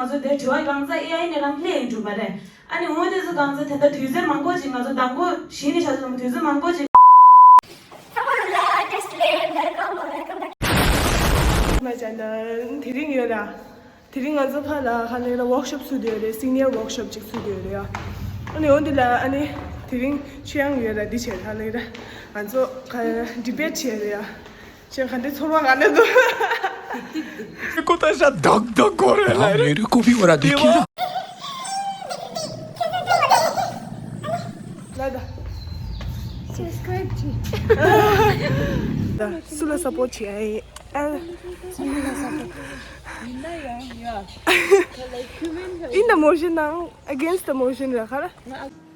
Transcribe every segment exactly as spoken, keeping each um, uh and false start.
ང་ཚོ་དེ་དྲི་བ་གང་ཚ་ཨེ་ཨའི་ནས་རང་སླེབས་ཡིན་འགྲོ་མ་རེད། ཨ་ནི་འོ་དེ་ཚོ་གང་ཚ་དེ་འདྲ་དུས་ཚོད་མང་པོ་ཅིག་ང་ཚོ་དང་པོ་གཞི་ནས་བྱ་ཚོ་དུས་ཚོད་མང་པོ་ཅིག་མ་བྱས་ན་དེ་རིང་ཡོད་ར། དེ་རིང་ང་ཚོ་ཕ་ལ་ཧ་ལས་ལ་ཝོག་ཤོབ་ཚུགས་བསྡད་ཡོད་རེད། སི་ནི་ཡར་ཝོག་ཤོབ་ཅིག་ཚུགས་བསྡད་ཡོད་རེད་ཡ། ཨ་ནི་འོ་འདི་ལ་ཨ་ནི་དེ་རིང་ཆུ་དབྱངས་ཡོད་ར། འདི་བྱས་ཧ་ལས་ར་ང་ཚོ་ཌི་བེཊ་བྱས་རེད་ཡ། ཁྱེད་ག་འདྲའི་ཚོར་བ་ག་འདྲ་འདུག་ཁོ་ད་ཤ་དག་དག་གོ་རེད་ལ་རེད། ཀོ་ཕི་ཝ་ར་དེ་ཁྱེད་ར། ལ་ད། སབ་སི་ཀ་རེབ་ཅིག་ད་སུ་ལ་སབ་པོརཊ་བྱེད་ཨ། ཨ། སུ་ལ་སབ་པོརཊ། ཡིན་ན་ཡང་ཡ། In the motion དང་against the motion ར་ཁ་ར།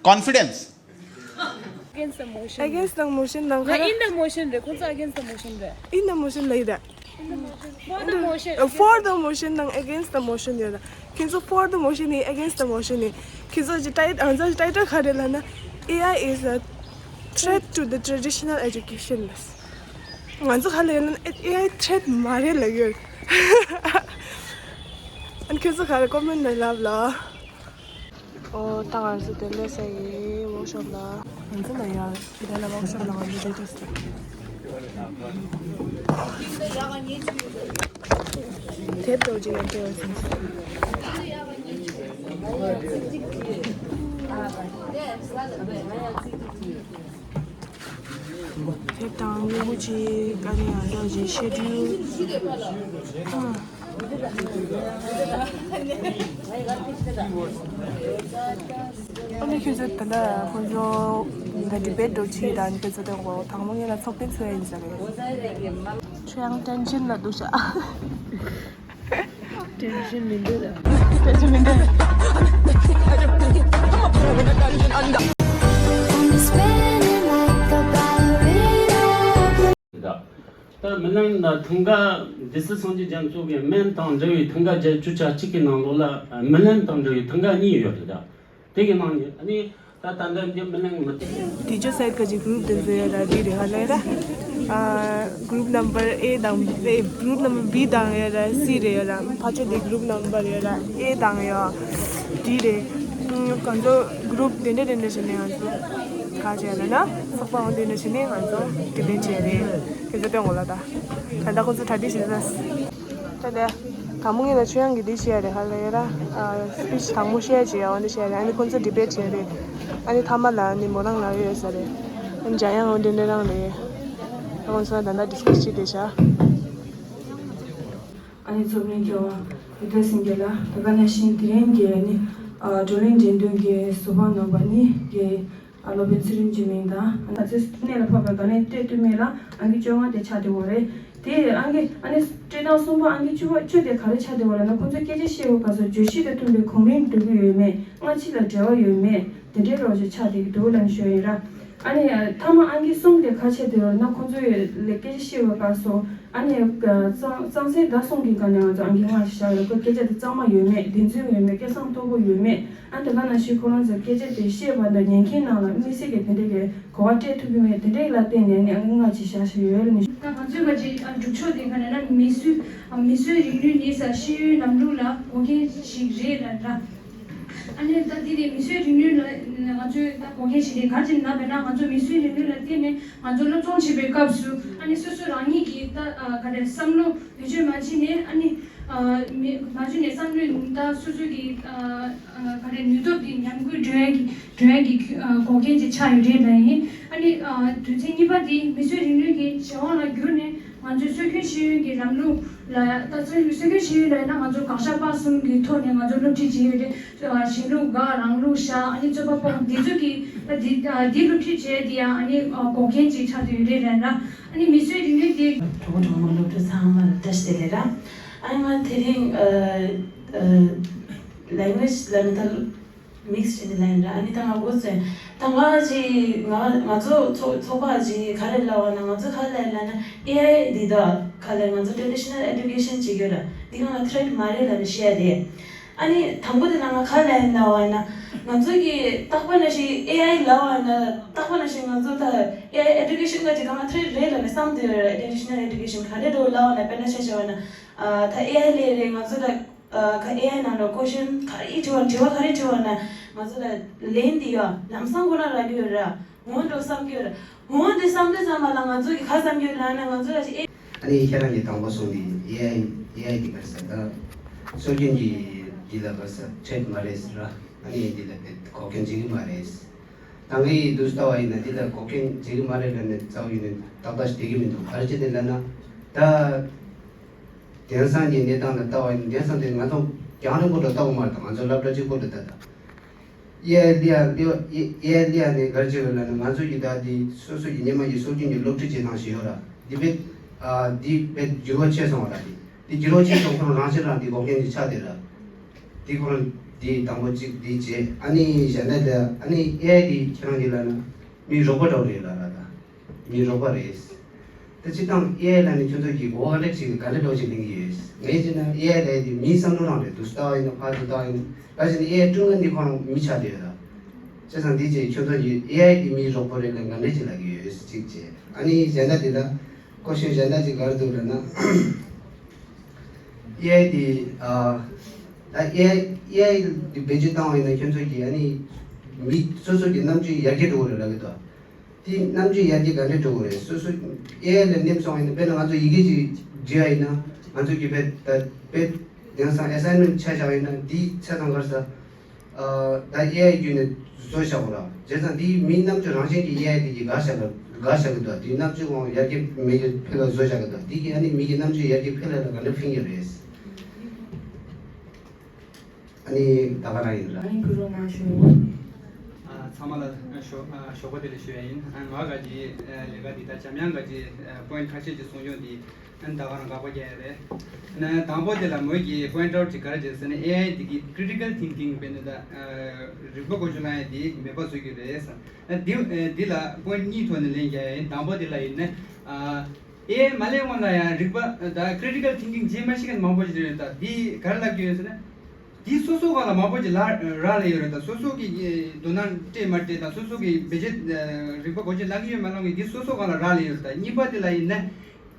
Confidence. Against the motion. Against the motion དང་ཁ་ར། In the motion རེད། ཁོང་ཚོ་against the motion རེད། In the motion ལ་ཡིན་ད། For the motion. For the motion དང་against the motion ཡོད་ད། ཁྱེད་ཚོ་for the motion ནི་against the motion ནི། ཁྱེད་ཚོ་གི་ཊའི་ང་ཚོ་གི་ཊའི་ཊལ་ག་རེ་ལབ་ན། A I is a threat to the traditional education ལབ། ང་ཚོ་ག་ལ་ཡོད་ན་A I threat མ་རེད་ལབ་ཡོད། ཨ་ཁྱེད་ཚོ་ག་རེ་ཀོ་མེན་ཊ་ནང་ལབ་ལ། ཨོ་ད་ང་ཚོ་དེ་སླེབས་ས་ཡི་ཝོག་ཤོབ་ལ། ང་ཚོ་ལ་ཡ་དེ་ལ་ཝོག་ཤོབ་ལ་ང་ཚོ་རེ་ཇི་སི་ཊར། དེབ་རྡོ་རྗེ་ཡང་སྐྱེ་བ་ཟིན་སོང་། དེབ་དང་སྨྱུ་གུ་གཅིག་དཀའ་ལས་ཡང་འདྲ་ཞིག་བཤད་རྒྱུ། ཨ་ནི་ཁྱོད་ཚོ་ད་ལྟ་ཁོང་ཚོ་ད་ཌི་བེཊ་འགྲོ་ཆེད་དང་ཁྱོད་ཚོ་དང་གོ་དང་པོ་ངེད་ལ་ཚོགས་ཐེངས་ཚོད་ཡིན་ས་རེད། ཁྱོད་ཡང་ཊེན་ཤན་ལ་འདུག་ཤག་ཊེན་ཤན་མི་འདུག་ད། ཊེན་ཤན་མི་འདུག་ད་མི་ལན་ལ་ཐང་ག་སྡེ་སྲིད་སངས་རྒྱས་རྒྱ་མཚོ་གི་སྨན་དང་འབྲེལ་བའི་ཐང་ག་བརྒྱད་ཅུ་གྱ་གཅིག་གི་ནང་ལོགས་ལ་མི་ལན་དང་འབྲེལ་བའི་ཐང་ག་གཉིས་ཡོད་རེད། ད་དེ་གི་ནང་ནས་ཨ་ནི་ད་ད་ལྟ་འདི་མི་ལན་མི་ཏིག་དེ་ཅོ་སའིད་ཀ་ཅིག་གུ་རུབ་དེ་ཚོ་ཡོད་ར། འདི་རེད་ཧ་ལས་ར། ཨ་གུ་རུབ་ནམ་བར་ཨེ་དང་ཨེ་གུ་རུབ་ནམ་བར་བི་དང་ཡོད་ར་སི་རེད་ཡོད་ར། ཕ་ཆོ་དེ་གུ་རུབ་ནམ་བར་ཡོད་ར་ཨེ་དང་ཡོད། འདི་རེད། ང་ཚོ་གུ་རུབ་དེ་འདྲ་དེ་འདྲ་བྱས་ནས་ང་ཚོ་ག་བྱས་ལ་ན་ཚོགས་པ་འོང་དེ་འདྲ་བྱས་ནས་ང་ཚོ་དེ་འདྲ་བྱས་རེད། དེ་ཚོ་སྟོན་གོ་ལ་ད། ད་ལྟ་ཁོ་ཚོ་གྲ་སྒྲིག་བྱེད་ས། ད་ལྟ་དང་པོ་ངེད་ལ་ཆོས་དབྱངས་ཀྱིས་འདི་བཤད་རེད་ཧ་ལས་ར། ཨ་སི་པི་ཆི་དང་པོ་བཤད་བྱས་འོ་འདི་བཤད་རེད། ཨ་ནི་ཁོ་ཚོ་ཌི་བེཊ་བྱས་རེད། ཨ་ནི་མཐའ་མ་ལ་ནི་མོ་རང་ལ་ཡོད་ས་རེད། ཨ་ནི་འཇམ་དབྱངས་འོ་འདི་འདྲ་རང་རེད། ཨ་ཁོ་ཚོ་ད་ལྟ་ཌི་སི་ཀ་སི་བྱེད་བསྡད་ཤག་ཨ་ནི་ཚོགས་མི་རྒྱལ་བ་ཡེ་ཤེས་སེང་གེ་ལགས། ད་ག་ནང་བཞིན་དེ་རིང་གི་ནི་ཨ་བགྲོ་གླེང་འགྲན་བསྡུར་གྱི་ཟུར་པ་རྣམ་པ་ནི་གི་ཨ་སློབ་དཔོན་ཚུལ་ཁྲིམས་འཇིགས་མེད་དང་། ང་ཚོའི་གནས་ལ་ཕབ་པའི་དགའ་ལྡན་སྟོད་སྟོད་སྨད་ལ་ཨང་ཀི་བཅོ་ལྔ་དེ་ཆགས་བསྡད་ཡོད་རེད། དེ་ཨང་ཀི་ཨ་ནི་སྤྲད་སྟངས་གསུམ་པ་ཨང་ཀི་བཅུ་པ་བཅུ་དེ་ག་རེ་ཆགས་བསྡད་ཡོད་ལབ་ན། ཁོང་ཚོས་སྐད་ཆ་བཤད་པའི་སྐབས་སུ་བརྗོད་གཞི་དང་མཐུན་པའི་གོ་མིང་འབྲི་གི་ཡོད་མེད། སྔ་ཕྱི་ལ་འབྲེལ་བ་ཡོད་མེད། དེ་འདྲའི་རོགས་ཅིག་ཆགས་བསྡད་ཀྱི་འདུག་ལབ་ནས་ཞུ་ཡ་ཡིན་ར། ཨ་ནི་མཐའ་མ་ཨང་ཀི་གསུམ་དེ་ག་རེ་ཆགས་བསྡད་ཡོད་ལབ་ན། ཁོང་ཚོས་ལ་སྐད་ཆ་བཤད་པའི་སྐབས་སུ་ཨ་ནི་གཙང་གཙང་སེལ་ཟླ་གསུམ་གྱི་སྒང་ནས་ང་ཚོ་ཨང་ཀི་ལྔ་ཞིག་བཞག་ཡོད་རེད། ཁོ་སྐད་ཆ་དེ་གཙང་མ་ཡོད་མེད། བདེན་རྫུན་ཡོད་མེད། སྐད་གསང་རྟོགས་པོ་ཡོད་མེད། ཨ་ནི་དེ་ག་ནང་བཞིན་ཁོ་རང་ཚོས་སྐད་ཆ་དེ་བཤད་པ་དང་ཉན་མཁན་ནང་ལ་དམིགས་བསལ་གྱི་དེ་འདྲ་གི་གོ་བ་སྤྲད་ཐུབ་ཀྱི་མེད། དེ་འདྲ་ལ་བརྟེན་ནས་ནི་ཨང་ཀི་ལྔ་ཅིག་བཞག་བཞག་ཡོད་ལ་ནི། ད་ང་ཚོའི་ག་ཅིག་ཨ་སྒྲུབ་ཕྱོགས་དེ་ག་ནས་ན་མིས་བཟོས་ཨ་མིས་བཟོས་རིག་ནུས་ནི་ས་ཤེས་ཡོན་ལམ་ལུགས་ལ་འགོག་རྐྱེན་ཞིག་རེད་ལ་ར། ཨ་ནི་ད་དེ་དེ་མིས་བཟོས་རིག་ནུས་ལ་ང་ཚོས་ད་འགོག་རྐྱེན་ཞིག་རེད། ག་ཅིག་ན་བས་ན་ང་ཚོ་མིས་བཟོས་རིག་ནུས་ལ་བརྟེན་ནས་ང་ཚོ་སློབ་སྦྱོང་བྱེད་པའི་སྐབས་སུ་ཨ་ནི་སོ་སོ་རང་ཉིད་ཀྱི་ད་ཨ་ག་རེ་བསམ་བློ་བེད་སྤྱོད་མ་བྱས་ནས་ཨ་ནི། ཨ་མི་མ་བྱུང་ནས་བསམ་བློའི་ད་སོ་སོ་གི་ཨ་ཨ་ག་རེ་ནུས་སྟོབས་དེ་ཉམས་རྒུད་འགྲོ་ཡ་གི་འགྲོ་ཡ་གི་ཨ་འགོག་རྐྱེན་ཅིག་ཆགས་ཡོད་རེད་ལ་ཡིན། ཨ་ནི་ཨ་དོན་ཚན་གཉིས་པ་དེ་མིས་བཟོས་རིག་ནུས་ཀྱི་བྱེད་དབང་ལ་བསྒྱུར་ནས་ང་ཚོའི་སྲོལ་རྒྱུན་ཤེས་ཡོན་གྱི་ལམ་ལུགས་ལ་ད་སྲོལ་སྲོལ་རྒྱུན་ཤེས་ཡོན་ལ་ཡིན་ན་ང་ཚོ་དགག་བཞག་དཔག་གསུམ་གྱི་ཐོག་ནས་ང་ཚོ་སློབ་ཁྲིད་བྱེད་ཡོད་རེད། གཞན་ལུགས་དགག་རང་ལུགས་བཞག་ཨ་ནི་རྩོད་པ་སྤོང་འདི་ཚོ་གི་ད་འདི་ཨ་འདི་སློབ་ཁྲིད་བྱས་དེ་ཡང་ཨ་ནི་ཨ་འགོག་རྐྱེན་ཅིག་ཆགས་བསྡད་ཡོད་རེད་ལ་ཡིན། ཨ་ནི་མིས་བཟོས་རིག་ནུས་དེ། གྲོགས་པོ་གྲོགས་མོ་སློབ་ཕྲུག་ཚང་མར་བཀྲ་ཤིས་བདེ་ལེགས་ར། ཨ་ནི་ང་དེ་རིང་ཨ་ཨ་language ལབ་ན་ད་mix བྱས་ནས་ལབ་ཡིན་ར། ཨ་ནི་ད་ང་འུ་ཚོས་ད་ང་ཅིག་ང་ང་ཚོ་ཚོགས་ཚོགས་པ་ཅིག་ག་རེ་ལབ་པ་ན། ང་ཚོ་ག་རེ་ལབ་ན་ཨེ་ཨའི་འདི་དག་ག་ལས་ང་ཚོ་traditional education བྱེད་ཀྱི་ཡོད་ར། འདི་ང་ལ་threat མ་རེད་ལབ་ནས་བཤད་དེ། ཨ་ནི་དང་པོ་དེ་ལ་ང་ག་ལབ་ཡིན་ལབ་པ་ཡིན་ན། ང་ཚོ་གི་རྟག་པ་ནང་བཞིན་ཨེ་ཨའི་ལབ་པ་ཡིན་ན། རྟག་པ་ནང་བཞིན་ང་ཚོ་ད་ཨེ་ཨའི་education ག་ཅིག་ག་ང་threat རེད་ལབ་ནས་བསམ་དེ་ཡོད་ར། traditional education ག་རེ་འགྲོ་ལབ་པ་ན། དཔེར་ན་ཆ་བཞག་པ་ན་ཨ་ད་ཨེ་ཨའི་ལས་རེད། ང་ཚོ་ད་ ཨ་ཁ་ཨེ་ཨའི་ནང་ལ་ཀོ་ཤན་ག་རེ་དྲི་བ་དྲི་བ་ག་རེ་དྲི་བ་ན་ང་ཚོ་ལ་ལན་འདི་ཡ་ལམ་སང་ཁོ་རང་རག་གི་ཡོད་ར། འོང་འགྲོ་བསམ་གྱི་ཡོད་ར། འོང་འདི་བསམ་དུས་ཙམ་པ་ལ་ང་ཚོ་གི་ཁ་བསམ་གྱི་ཡོད་ལ་ན་ང་ཚོ་ལ་ཅི་ཨེ། ཨ་ནི་ཁྱེད་རང་གིས་དང་པོ་གསུངས་ཏེ་ཨེ་ཨའི་ཨེ་ཨའི་འདི་ག་རེ་ཟེར་ད། སྲོལ་རྒྱུན་གྱི་འདི་ལ་ག་རེ་ཟེར་ཁྲེད་མ་རེད་ཟེར་ར། ཨ་ནི་འདི་ལ་བེད་འགོག་རྐྱེན་བྱེད་ཀྱི་མ་རེད། ད་ངས་འདུག་ལྟ་བ་ཡིན་ན་འདི་ལ་འགོག་རྐྱེན་བྱེད་ཀྱི་མ་རེད་ལབ་ནས་རྩ་བ་ཡིན་ནས་ཏག་ཏག་ཞིག་བསྡད་ཀྱི་མི་འདུག་ག་རེ་བྱས་ཏེ་ལབ་ན། ད་དེང་སང་གི་གནས་སྟངས་ལ་ལྟ་བ་ཡིན་ན་དེང་སང་དེ་ང་ཚོ་རྒྱང་རིང་པོ་འགྲོ་ལྟ་བ་མ་རེད། ད་ང་ཚོ་སློབ་གྲྭ་གཅིག་པོ་འགྲོ་ལྟ་ད། ཨེ་ཨའི་ལི་ཡ་ལི་ཡ་ཨེ་ཨའི་ལི་ཡ་ནས་ག་རེ་བྱེད་དགོས་ལབ་ན་ང་ཚོ་གི་ད་འདི་སོ་སོ་གི་སྔོན་མ་གི་སྲོལ་རྒྱུན་གྱི་སློབ་ཁྲིད་བྱེད་སྟངས་ཤིག་ཡོད་ར། འདི་བེད་ཨ་འདི་བེད་འགྱུར་བ་ཕྱིན་སོང་བ་ར། འདི་འདི་འགྱུར་བ་ཕྱིན་སོང་ཁོ་རང་རང་བཞིན་རང་འདི་འགོག་རྐྱེན་གྱི་ཆ་དེ་ར། འདི་ཁོ་རང་འདི་དང་པོ་གཅིག་འདི་བྱས། ཨ་ནི་གཞན་དག་ལ་ཨ་ནི་ཨེ་ཨའི་འདི་ཁྱེད་རང་གི་ལབ་ན་མི་རོགས་པ་འདྲ་བོ་རེད་ལབ་ར་ད། མི་རོགས་པ་རེད། ད་སྤྱིར་བཏང་ཨེ་ཨའི་ལ་ནི་ཁྱོད་ཚོ་གིས་གོ་བ་ག་འདྲ་ཞིག་ག་འདྲ་འདྲ་བོ་ཞིག་ལེན་གྱི་ཡོད། ངས་བྱས་ན་ཨེ་ཨའི་ལབ་ཡ་དེ་མིའི་བསམ་བློ་རང་རེད་འདུག་ལྟ་བ་ཡིན་ན་ཕར་ཚུར་ལྟ་བ་ཡིན་ན་ད་བྱས་ན་ཨེ་ཨའི་སྐྲུན་མཁན་འདི་ཁོ་རང་མི་ཆགས་བསྡད་ཡོད་ད། བྱས་ཙང་འདི་བྱས་ཁྱོད་ཚོ་གིས་ཨེ་ཨའི་དེ་མིའི་རོགས་པ་རེད་ལབ་ག་འདྲ་ཞིག་ལབ་ཀྱི་ཡོད་གཅིག་བྱས། ཨ་ནི་གཞན་དག་དེ་ལ་ཀོ་ཤན་གཞན་དག་ཅིག་ག་རེ་འདུག་ལབ་ན། ཨེ་ཨའི་དེ་ཨ་ད་ཨེ་ཨའི་ཨེ་ཨའི་དེ་བེད་སྤྱོད་བཏང་བ་ཡིན་ན་ཁྱོད་ཚོ་གིས་ཨ་ནི་མི་སོ་སོ་གི་རྣམ་དཔྱོད་ཡར་རྒྱས་འགྲོ་གི་རེད་ལབ་ཀྱི་འདུག་དེ་རྣམ་དཔྱོད་ཡར་རྒྱས་ག་འདྲས་འགྲོ་གི་རེད། སོ་སོ་ཨེ་ཨའི་ལ་ནེམ་སོང་བ་ཡིན་ན་དཔེར་ན་ང་ཚོ་ཡི་གེ་ཅིག་བྲིས་པ་ཡིན་ན་ང་ཚོ་གི་དཔེ་ད་དཔེ་དེང་སང་ཨེ་སའིན་མེན་ཊི་ཆ་བཞག་པ་ཡིན་ན་འདི་ཆ་ཚང་ག་རེ་ཟ། ཨ་ད་ཨེ་ཨའི་བརྒྱུད་ནས་བཟོ་བཞག་གོ་ར། བྱས་ཙང་འདི་མིའི་རྣམ་དཔྱོད་རང་བཞིན་གྱི་ཨེ་ཨའི་དེ་གིས་དགག་བཞག་གི་དགག་བཞག་གི་འདུག་དེའི་རྣམ་དཔྱོད་ཁོང་ཡར་རྒྱས་མེད་རྒྱུ་ཕལ་བ་བཟོ་བཞག་གི་འདུག་འདི་གིས་ཨ་ནི་མི་གི་རྣམ་དཔྱོད་ཡར་རྒྱས་ཕལ་བ་ལ་ག་འདྲ་ཕན་གྱི་རེད། ཨ་ནི་ད་ག་རང་ཡིན་ར། ཨ་ནི་ཕུལ་རོགས་གནང་ཞུ། ཨ་ཚང་མ་ལ་ཞོགས་ཨ་ཞོགས་པ་བདེ་ལེགས་ཞུ་ཡ་ཡིན། ཨ་ང་ག་གི་ཨ་ལས་ཀ་འདི་ད་འཇམ་དབྱངས་ག་གི་ཨ་པོ་ཡིན་ཊི་ཁ་ཤས་ཀྱི་གསུང་ཆོས་འདི་ཨ་ནི་ད་ག་རང་དགག་པ་རྒྱག་ཡ་རེད། ཨ་ནི་དང་པོ་དེ་ལ་མོས་ཀྱི་པོ་ཡིན་ཊི་ཨའུཊ་ཅིག་ག་རེ་བྱས་ཟེར་ན་ཨེ་ཨའི་འདི་གི་ཀི་རི་ཊི་ཀལ་ཐིང་ཀིང་དཔེར་ན་ད་ཨ་རིག་པ་བཀོལ་སྤྱོད་གནང་ཡ་འདི་མེད་པ་བཟོ་གི་རེད་ཟེར། ཨ་འདི་ཨ་འདི་ལ་པོ་ཡིན་ཊི་གཉིས་ཐོག་ནས་ལན་རྒྱག་ཡ་ཡིན། དང་པོ་དེ་ལ་ཡིན་ན་ཨ་ཨེ་ཨའི་མ་སླེབས་སྔོན་ལ་ཡང་རིག་པ་ད་ཀི་རི་ཊི་ཀལ་ཐིང་ཀིང་བྱེད་མ་ཤེས་མཁན་མང་པོ་ཞིག་རེད། ད་འདི་ག་རེ་ལབ་ཀྱི་ཡོད་ཟེར་ན། འདི་སོ་སོ་སྒང་ལ་མང་པོ་ཅིག་ལ་རག་ལས་ཡོད་རེད། ད་སོ་སོ་གི་དོ་སྣང་སྤྲད་མ་སྤྲད་དང་སོ་སོ་གི་བེད་སྤྱོད་རིག་པ་བཀོལ་སྤྱོད་གནང་གི་ཡོད་མ་གནང་གི་འདི་སོ་སོ་སྒང་ལ་རག་ལས་ཡོད་རེད། ད་གཉིས་པ་དེ་ལ་ཡིན་ན་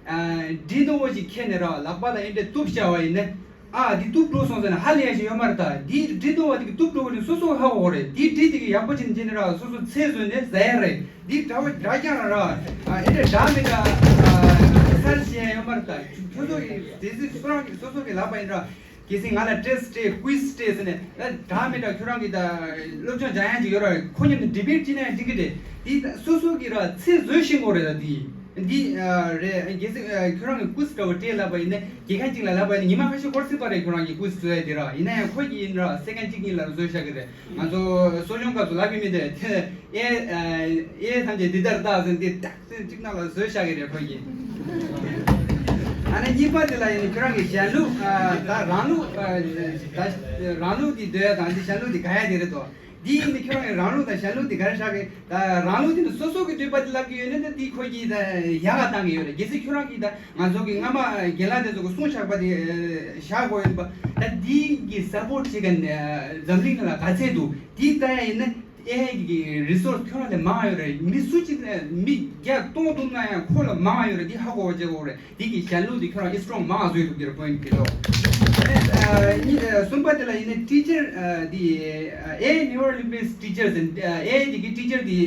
འབྲས་རྡོག་པོ་ཅིག་ཁྱེར་ནས་ར་ལག་པ་ལ་ཨེ་འདྲས་གཏུབ་བྱ་བ་ཡིན་ན་ཨ་འདི་གཏུབ་འགྲོ་སོང་ཟེར་ན་ཧ་ལས་ཡ་ཞིག་ཡོད་མ་རེད། ད་འདི་འབྲས་རྡོག་པ་དེ་གི་གཏུབ་འགྲོ་གི་རེད། སོ་སོ་ཧ་གོ་གི་རེད། འདི་འབྲས་དེ་གི་ཡག་པོ་ཅིག་བྱས་ནས་ར་སོ་སོ་ཚེ་བཟོས་ནས་ཟ་ཡ་རེད། འདི་འདྲ་བོ་འདྲ་རྐྱང་ར་ར་ཨེ་འདྲས་འདྲ་མི་འདྲ་ཨ་གསར་བཤད་ཡ་ཡོད་མ་རེད། ད་ཁྱོད་ཚོ་གི་དེ་སྲིད་སོ་རང་གི་སོ་སོ་གི་ལག་པ་ཡིན་ར། གལ་སྲིད་ང་ལ་ཊེ་སི་ཊི་སྤྲད་ཀུའི་ཛི་སྤྲད་ཟེར་ནས་ཨ་འདྲ་མི་འདྲ་ཁྱོད་རང་གི་ད་སློབ་སྦྱོང་སྦྱང་ཡ་ཅིག་ཡོད་ར། ཁོ་མཉམ་དུ་ཌི་བེཊ་བྱེད་ན་ཡང་འགྲིག་གི་རེད། འདི་སོ་སོ་གི་ར་ཚེ་བཟོས་ཤེས་དགོས་རེད། ད་འདི་འདི་ཨ་རེད། གལ་སྲིད་ཨ་ཁྱོད་རང་གི་ཀུའི་ཛི་འདྲ་བོ་སྤྲད་ལབ་པ་ཡིན་ན་དགེ་རྒན་གཅིག་ལ་ལབ་པ་ཡིན་ན་ཉི་མ་ཁ་ཤས་འགོར་སྲིད་པ་རེད། ཁྱོད་རང་གི་ཀུའི་ཛི་བཟོ་ཡ་དེ་ར། ཡིན་ན་ཡང་ཁོ་གི་ཡིན་ར་སེ་ཀེན་ཌི་གཅིག་གཉིས་ལ་བཟོས་བཞག་གི་རེད། ང་ཚོ་གསོ་སྦྱོང་སྐབས་སུ་ལབ་ཀྱི་མི་འདུག་དེ་ཨེ་ཨེ་ཐམས་ཅད་འདི་ལྟར་བལྟ་ཟེར་འདི་ཏག་ཏག་གཅིག་ནང་ལ་བཟོས་བཞག་གི་རེད་ཁོ་གིས། ཨ་ནི་གཉིས་པ་དེ་ལ་ཡིན་ནི་ཁྱོད་རང་གི་གཞན་ལུགས་ཨ་ད་རང་ལུགས་ཨ་ད་རང་ལུགས་འདི་འདོད་ཡ་དང་འདི་གཞན་ལུགས་འདི་དགའ་ཡ་དེ་རེད་དོ། འདི་ཡིན་ནི་ཁྱོད་རང་གི་རང་ལུགས་དང་གཞན་ལུགས་འདི་ག་རེ་བཞག་གི། ད་རང་ལུགས་དེ་ནི་སོ་སོ་གི་འདོད་པ་དེ་ལབ་ཀྱི་ཡོད་ནི་ད་འདི་ཁོ་གིས་ད་ཡག་ག་བཏང་གི་ཡོད་རེད། གལ་སྲིད་ཁྱོད་རང་གིས་ད་ང་ཚོ་གི་སྔ་མ་རྒན་ལགས་དེ་ཚོ་གི་གསུང་བཞག་པ་དེ་བཞག་དགོས་ཡིན་པ་ད་འདི་གི་སབ་པོར་ཊི་བྱེད་མཁན་འཛམ་གླིང་ནང་ལ་ག་ཚད་འདུག་འདི་ལྟ་ཡ་ཡིན་ན། ཨེ་ཨའི་གི་རི་སོར་སི་ཁྱོད་རང་ལས་མང་ཡོད་རེད། མི་སུ་གཅིག་ནས་མི་བརྒྱ་སྟོང་བསྡོམས་ན་ཡང་ཁོ་ལ་མང་ཡོད་རེད། འདི་ཧ་གོ་བ་བྱེད་དགོས་རེད། འདི་གི་གཞན་ལུགས་འདི་ཁྱོད་རང་ཨི་སི་ཊོང་མང་བཟོས་ཐུབ་ཀྱི་རེད། པོ་ཡིན་ཊི་འདི་ལོ། ཨ་ནི་གཉིས་གསུམ་པ་དེ་ལ་ཡིན་ན་ཊི་ཅར་འདི་ཨེ་ཨའི་ནེ་ཝར་རི་པི་ལེ་སི་ཊི་ཅར་ཟེར། ཨེ་ཨའི་འདི་གི་ཊི་ཅར་འདི་